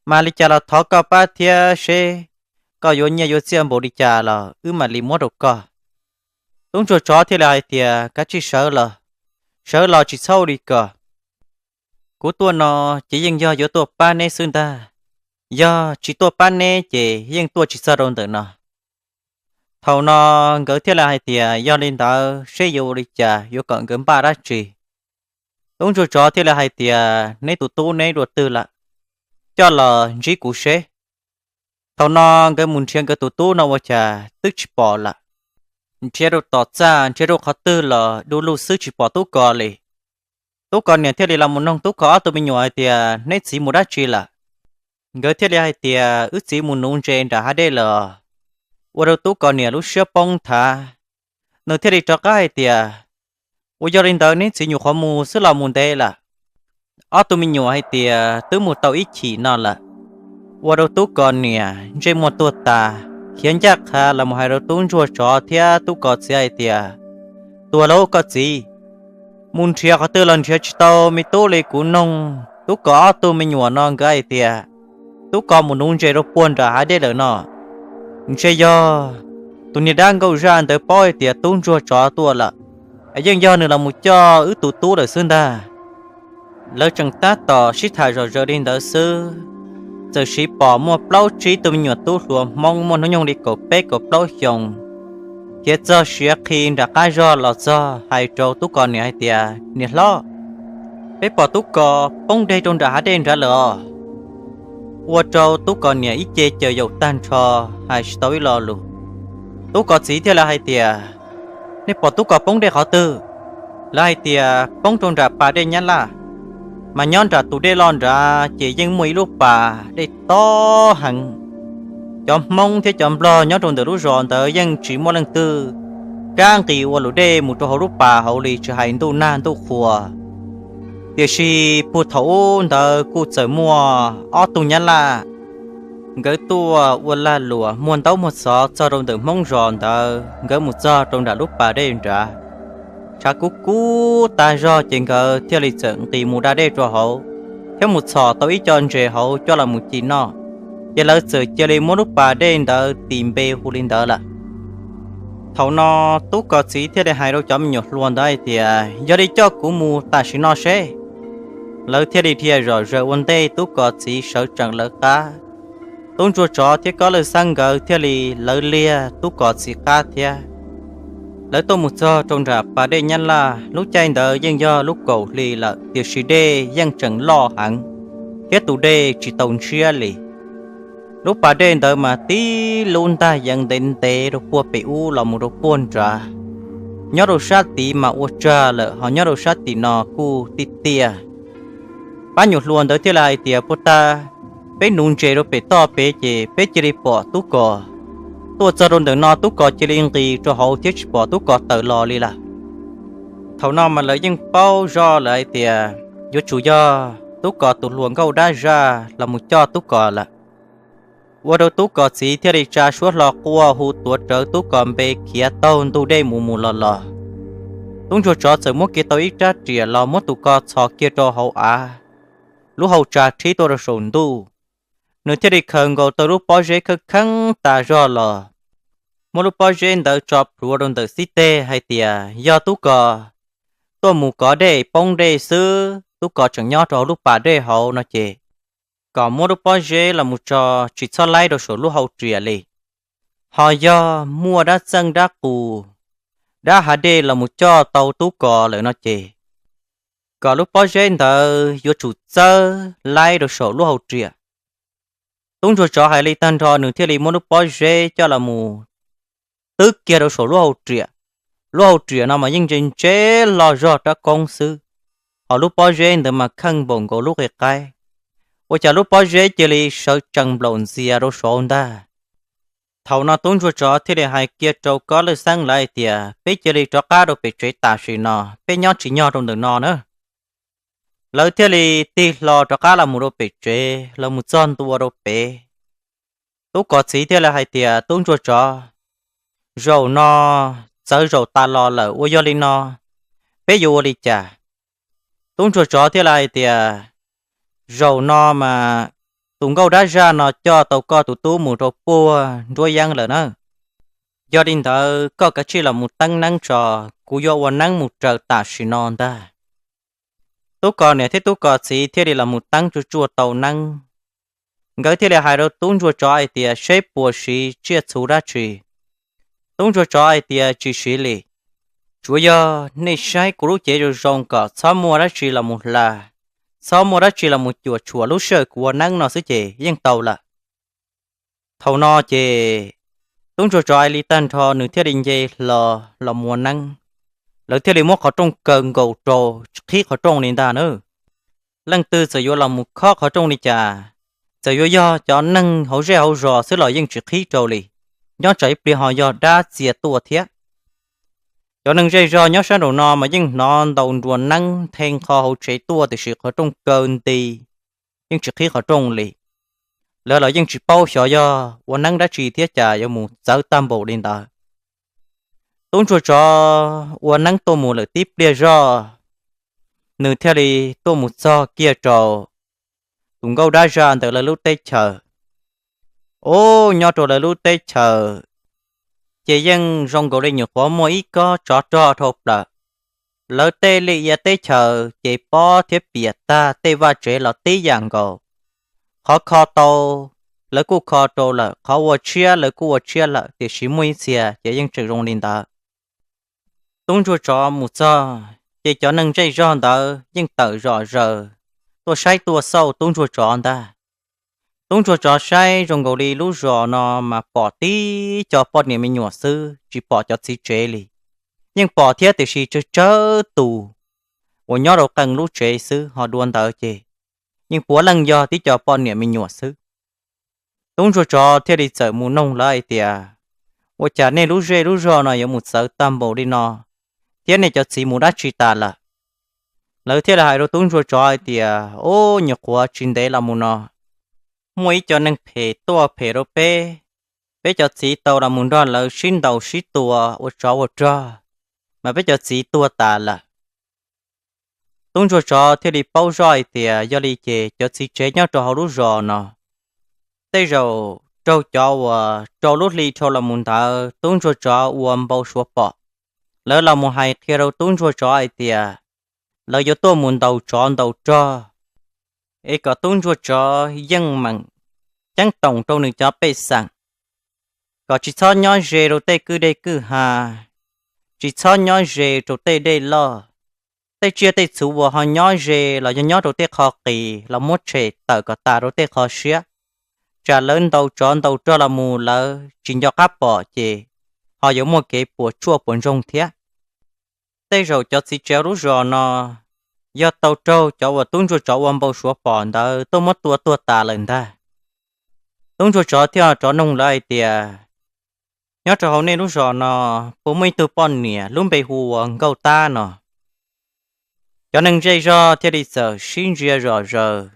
Mas li cas los thov koj pab thiab seb koj yuav nyiaj yuav txiaj npaum li cas los wb mam li muab rau koj. Tub ntsuag tsov thiaj li hais tias, kav tsij sawv los, sawv los tsis txhob ua li ko. Kuv tuaj no ces yeej yog yuav tuaj pab neb xwb ntag. Yog tsis tuaj pab neb ces yeej tuaj tsis txog rau ntawm no. Thaum no nkawd thiaj li hais tias, yog li ntawd seb yuav ua li cas yuav kom nkawd npaj dab tsi. Tub ntsuag tsov thiaj li hais tias, neb tus tub neb dua twg lawm? Coj los ntsib kuv seb. Thaum no nkawd mus nrhiav nkawd tus tub no ua cas twb tsis pom lawm. Nrhiav rau tom txaj, nrhiav rau qhov twg los du lug xwb tsis pom Tub Kos li. Tub Kos niam thiaj li los mus noog Tub Kos ob tug me nyuam hais tias, neb txiv mus dab tsi lawm? Nkawd thiaj li hais tias, wb txiv mus nuv ntses nram hav dej lawm. Ua rau Tub Kos niam lub siab poob nthav, nws thiaj li rov qab hais tias, ua yog li ntawd neb txiv nyuam qhuav mus xwb los mus ntev lawm? Ob tug me nyuam hais tias, twb mus tau ib chim no lawm. Ua rau Tub Kos niam ntsej muag tuag tas, khiav ncaj qha los mus hais rau tub ntsuag tsov thiab tub Kos txiv hais tias, tuag lauj koj txiv, mus nrhiav qhov twg los nrhiav tsis tau me tub li. Kuv noog Tub Kos ob tug me nyuam no nkawd hais tias, Tub Kos mus nuv ntses rau puag nram hav dej lawm no. Ntshe yog tus niag dab nkauj zaj ntawd paub hais tias tub ntsuag tsov tuaj lawm, es yeej yog nws los mus coj wb tus tub lawm xwb ntag. Lawv tseem tab tom sib tham zom zaws li ntawd xwb, txawm siv pom muaj plaub tsib tug me nyuam tub hluas Hmoob muaj hnub nyoog li kaum peb kaum plaub xyoos, khiav txog siav qhi nram qab zog los txog hais rau Tub Kos niam hais tias, niam hlob, peb pom Tub Kos poob deg rau nram hav dej nrad lawm os. Ua rau Tub Kos niam ib ce caws yaum tag nrho, hais tsis tau ib lo lus. Tub Kos txiv thiaj li hais tias, nej pom Tub Kos poob dej qhov twg? Lawv hais tias poob rau nram pas dej Nyab Laj, mas nyob nram tus dej loj nrad ces yeej muaj ib lub pas dej tob heev. Cov Hmoob thiab cov Nplog nyob rau ntawm lub zos ntawd yeej tsis muaj leej twg kab nqis ua luam dej mus rau hauv lub pas hauv li, tsis hais ntuj nag ntuj qhua. Tiam sis puag thaum ub ntawd kuj txawm muaj ob tug Nyab Laj, nkawd tuaj ua lag luam muag ntaub muag xov txog rau ntawm Hmoob zos ntawd, nkawd mus txog rau nram lub pas dej nrad, tshav kub kub tag zog ces nkawd thiaj li txawm nqis mus da dej rau hauv, thiab mus txhom tau ib co ntses hauv coj los mus ci noj. Ces lawv txawm cia li muab lub pas dej ntawd tis npe hu li ntawd lawm. Thaum no tub Kos txiv thiaj li hais rau cov me nyuam hluas ntawd hais tias, Yog li coj kuv mus tam sim no seb. Lawv thiaj li dhia zom zaws ua ntej tub Kos txiv sawv tsees lawv qab. Tub ntsuag tsov thiab Kob Lwj Xeeb nkawd thiaj li lawv liag tub Kos txiv qab thiab. Lawv tuaj mus txog rau nram pas dej Nyab Laj, lub caij ntawd yeej yog lub kaum hli lawm tiam sis dej yeej tseem loj heev, thiab tus dej tsis tau ntshiab li. Lub pas dej ntawd mas tib lub ntag yeev ntev ntev rau puag pem ub los mus rau puag nrad. Nyob rau sab tid mas ua tsag lawm, ho nyob rau sab tim no kuj tiaj tiaj. Pab nyuam hluas ntawd thiaj li hais tias, Puag ta peb nuv ntses rau pem toj pem ces peb cia li pom tub Kos. Tuaj txog rau ntawm no tub Kos cia li nqis rau hauv thiab tsis pom tub Kos tawm los li lawm. Thaum no mas lawv yeej paub zoj lawm hais tias yuav tsum yog tub Kos tus hluas nkauj dab zaj los mus coj tub Kos lawm. Ua rau tub Kos txiv thiaj li tsa suab hlo quaj hu tuav rawv tub Kos npe khiav taug ntug dej mus mus los los. Tub ntsuag tsov txawm muab kiag tau ib rab riam los muab tus ko txhos kiag rau hauv av, lub hau tsa rhib tuaj rau saum ntuj. Nws thiaj li khaws nkaus tau lub pob zeb kheeb kheeb tas zog los, muab lub pob zeb ntawd tso plhuav rau ntawm xib teg hais tias yog tub Kos tuaj mus kov dej poob dej xwb, tub Kos tseem nyob rau hauv lub pas dej hauv no ces kom muab lub pob zeb los mus tso, tsis txhob laib rau saum lub hau riam li. Ho yog muaj dab txeej dab qus, dab hav dej los mus coj tau tub Kos lawm no ces kom lub pob zeb ntawd yuav tsum txawb laib rau saum lub hau riam. Tub ntsuag tsov hais li tag nrho nws thiaj li muab lub pob zeb coj los mus twb kiag rau saum lub hau riam. Lub hau riam no mas yeej ntse ntse loj zog rab koob xwb, ho lub pob zeb ntawd mas kheej npaum nkaus lub qe qaib. Ua cas lub pob zeb cia li sawv tsees nplaum ntxias rau saud ntag. Thaum no tub ntsuag tsov thiaj li hais kiag rau Kob Lwj Xeeb lawv hais tias, Peb cia li rov qab rau pem tsev tam sim no, peb nyob tsis nyog rau ntawm no na. Lawv thiaj li tig hlo rov qab los mus rau pem tsev, los mus txog ntua rau pem. Tub Kos txiv thiaj li hais tias, Tub ntsuag tsov, zaum no txawv zaum tas los lawm, ua yog li no peb yuav ua li cas? Tub ntsuag tsov thiaj li hais tias, Zaum no mas tus nkauj dab zaj no coj tau koj tus tub mus rau puag nruab yeeb lawm na. Yog li ntawd koj kav tsij los mus teeb neeb tso, kuv yuav ua neeb mus raws tam sim no ntag. Tub Kos niam thiab Tub Kos txiv thiaj li los mus teeb tsuj tsuaj tau neeb. Nkawd thiaj li hais rau tub ntsuag tsov hais tias, Seb puas siv tsiaj txhu dab tsi? Tub ntsuag tsov hais tias, Tsis siv li, tsuav yog nej saib kuv lub cev zoo zoo kom txhob muaj dab tsi los mus hla, txhob muaj dab tsi los mus cuam tshuam lub sij hawm kuv ua neeb no xwb ces yeej tau lawm. Thaum no ces tub ntsuag tsov hais li tag nrho nws thiaj li nce hlo los mus ua neeb. Lawv thiaj li muab qhov rooj kaw nkaus rau, tsis qhib qhov rooj li ntag na. Leej twg txawm yuav los mus khob qhov rooj li cas, txawm yuav yog cov neeg hauv zej hauv zos xwb los yeej tsis qhib rau li, nyob tsam ib pliag ho yog dab txia tuaj thiab. Cov neeg zej zog nyob sab nraum no mas yeej hnov ntaus nruas neeb nthe nqho hauv tsev tuaj tiam sis qhov rooj kaw nti, yeej tsis qhib qhov rooj li. Lawv los yeej tsis paub xyov yog ua neeb dab tsi thiab cas yuav mus txawv tag npaum li ntawd. Tub ntsuag tsov ua neeb tuaj mus lawm tib pliag zog, nws thiaj li tuaj mus txog kiag rau tus nkauj dab zaj ntawd lawv lub teb chaws. Ub, nyob rau lawv lub teb chaws ces yeej zoo nkaus li nyuam qhuav muaj ib kob tsov rog dhau plaws. Lawv tej liaj ia teb chaws ces pob thiab piam tag, tej vaj tsev los tib yam nkaus. Qhov kho tau lawv kuj kho rau lawm, qhov ua tshiab lawv kuj ua tshiab lawm, tiam sis muaj ib txhia ces yeej tseem zoo li ntawd. Tub ntsuag tsov mus txog ces cov neeg zej zog ntawd yeej tawm zom zaws tuaj saib tuaj xauj tub ntsuag tsov ntag. Tub ntsuag tsov saib zoo nkaus li lub zos no mas pom tib co poj niam me nyuam xwb, tsis pom cov txiv tsev li. Yeej pom thiab tiam sis tsawg tsawg tus uas nyob rau qee lub tsev xwb, ho dua ntawd ces yeej puav leej yog tib co poj niam me nyuam xwb. Tub ntsuag tsov thiaj li txawm mus noog lawv hais tias, Ua cas nej lub zej lub zog no yuav mus txawv tag npaum li no, thiab nej cov txiv mus dab tsi tas lawm? Lawv thiaj li hais rau tub ntsuag tsov hais tias, Ub, nyuam qhuav tsis ntev los mus no muaj ib co neeg phem tuaj phem rau peb, peb cov txiv tau los mus nrog lawv sib ntaus sib tua ua tsov ua rog, mas peb cov txiv tuag tas lawm. Tub ntsuag tsov thiaj li paub zoj hais tias yog li ces cov txiv tsev nyob rau hauv lub zos no Tej zaum raug cov uas rau lub hli dhau los mus ntawd tub ntsuag tsov ua npau suav pom, lawv los mus hais qhia rau tub ntsuag tsov hais tias lawv yuav tuaj mus ntaus tsov ntaus rog, es kom tub ntsuag tsov yeej meem ceeb toom rau nws cov pej xeem, kom tsis txhob nyob ze rau tej kwj deg kwj ha, tsis txhob nyob ze rau tej dej loj. Tej tsiaj tej txhu uas ho nyob ze los yog nyob rau tej qho qis los muab tshem tawm kom tas rau tej qho siab, tsam lawv ntaus tsov ntaus rog los mus lawv tsis nco qab pom ces ho yuav muaj kev puas tsuaj puas ntsoog thiab. Tej zaum cov txiv tsev lub zos no yog tau raug cov uas tub ntsuag tsov ua npau suav pom ntawd tuaj muab tua tuag tas lawm ntag. Tub ntsuag tsov thiaj rov nug lawv hais tias, nyob rau hauv nej lub zos no puas muaj ib tug poj niam lub npe hu ua Nkauj Tab no? Cov neeg zej zog thiaj li txawm sib ntsia zom zaws,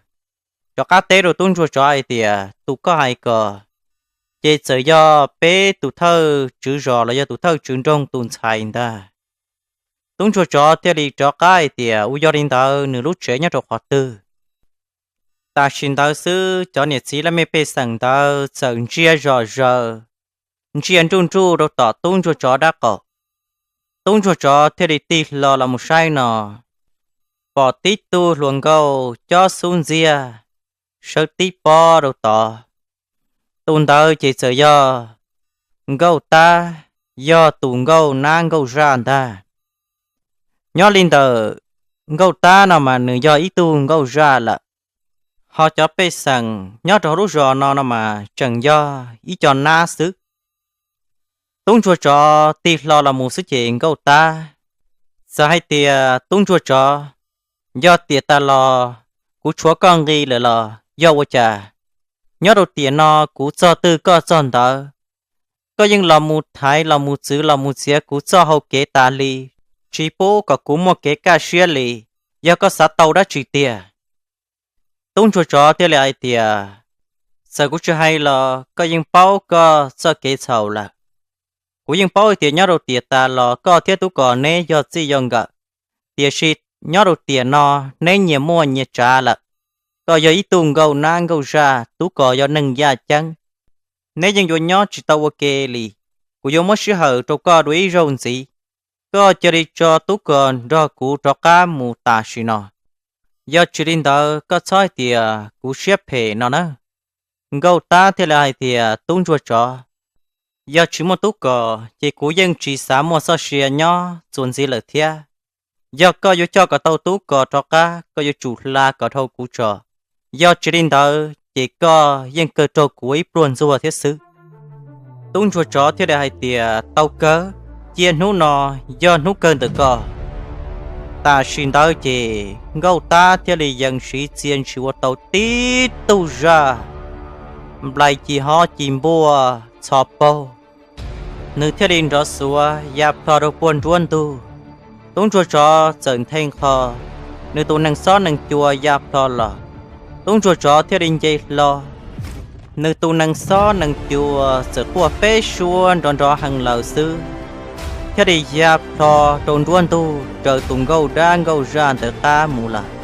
rov qab teb rau tub ntsuag tsov hais tias tus koj hais ko ces txawm yog peb tus thawj tswv zos los yog tus thawj tswv nroog tus ntxhais ntag. Tub ntsuag tsov thiaj li rov qab hais tias ua yog li ntawd nws lub tsev nyob rau qhov twg? Tam sim ntawd xwb cov niam txiv laj mej pej xeem ntawd txawm ntsia zom zaws, ntsia nruj nruj rau tom tub ntsuag tsov dab qaum. Tub ntsuag tsov thiaj li tig hlo los mus saib no, pom tib tug hluas nkauj cob xub ntxiag, sawv tib pob rau tod. Tus ntawd ces txawm yog Nkauj Tab, yog tus nkauj nab nkauj zaj ntag. Nyob li ntawm Nkauj Tab no mas nws yog ib tug nkauj zaj lawm, ho cov pej xeem nyob rau hauv lub zos no no mas tseem yog ib co nab xwb. Tub ntsuag tsov tig hlo los mus xwb ces Nkauj Tab txawm hais tias, tub ntsuag tsov, yog tiam tas los kuv tshuav koj nqi lawm los yog ua cas? Nyob rau tiam no kuv txog twg koj txog ntawd, koj yeej los mus thaiv los mus txwv los mus txiav kuv txoj hau kev tas li, tsis pub kom kuv muaj kev kaj siab li. Yog koj xav tau dab tsi tiag? Tub ntsuag tsov thiaj li hais tias, txawm kuv tsis hais los koj yeej paub koj txoj kev txhaum lawm. Kuv yeej paub tias nyob rau tiam tas los koj thiab Tub Kos neb yog txij yog nkawm, tiam sis nyob rau tiam no neb nyias muaj nyias tsav lawm. Koj yog ib tug nkauj nab nkauj zaj, Tub Kos yog neeg yaj ceeb. Neb yeej yuav nyob tsis tau ua ke li. Kuv yuav muab sij hawm rau koj dua ib zaug ntxiv. Koj cia li tso Tub Kos nrog kuv rov qab mus tam sim no, yog tsis li ntawd koj txhob hais tias kuv siab phem no na. Nkauj Tab thiaj li hais tias, tub ntsuag tsov, yog tsis muaj Tub Kos ces kuv yeej tsis xav muaj txoj sia nyob txuas ntxiv lawm thiab. Yog koj yuav coj kom tau Tub Kos rov qab, koj yuav tsum hla kom dhau kuv tso. Yog tsis li ntawd ces koj yeej kawg raug kuv ib pluag ntxuag thiab xwb. Tub ntsuag tsov thiaj li hais tias, tau kawg, cia hnub no yog hnub kawg ntawm koj. Tam sim ntawd ces Nkauj Tab thiaj li yees siv txia ntshis ua tau tib tug zaj nplai ci hob ci npuaj txho paug, nws thiaj li nrov xuav ya plho rau puag nruab ntug. Tub ntsuag tsov txawm nthe nqho, nws tus nees xob nees cua ya plho los. Tub ntsuag tsov thiaj li nce hlo, nws tus nees xob nees cua txawm quaj peb suab nrov nrov heev lawm xwb, thiaj li ya plho rau nruab ntug raws tus nkauj dab nkauj zaj ntawd qab mus lawm.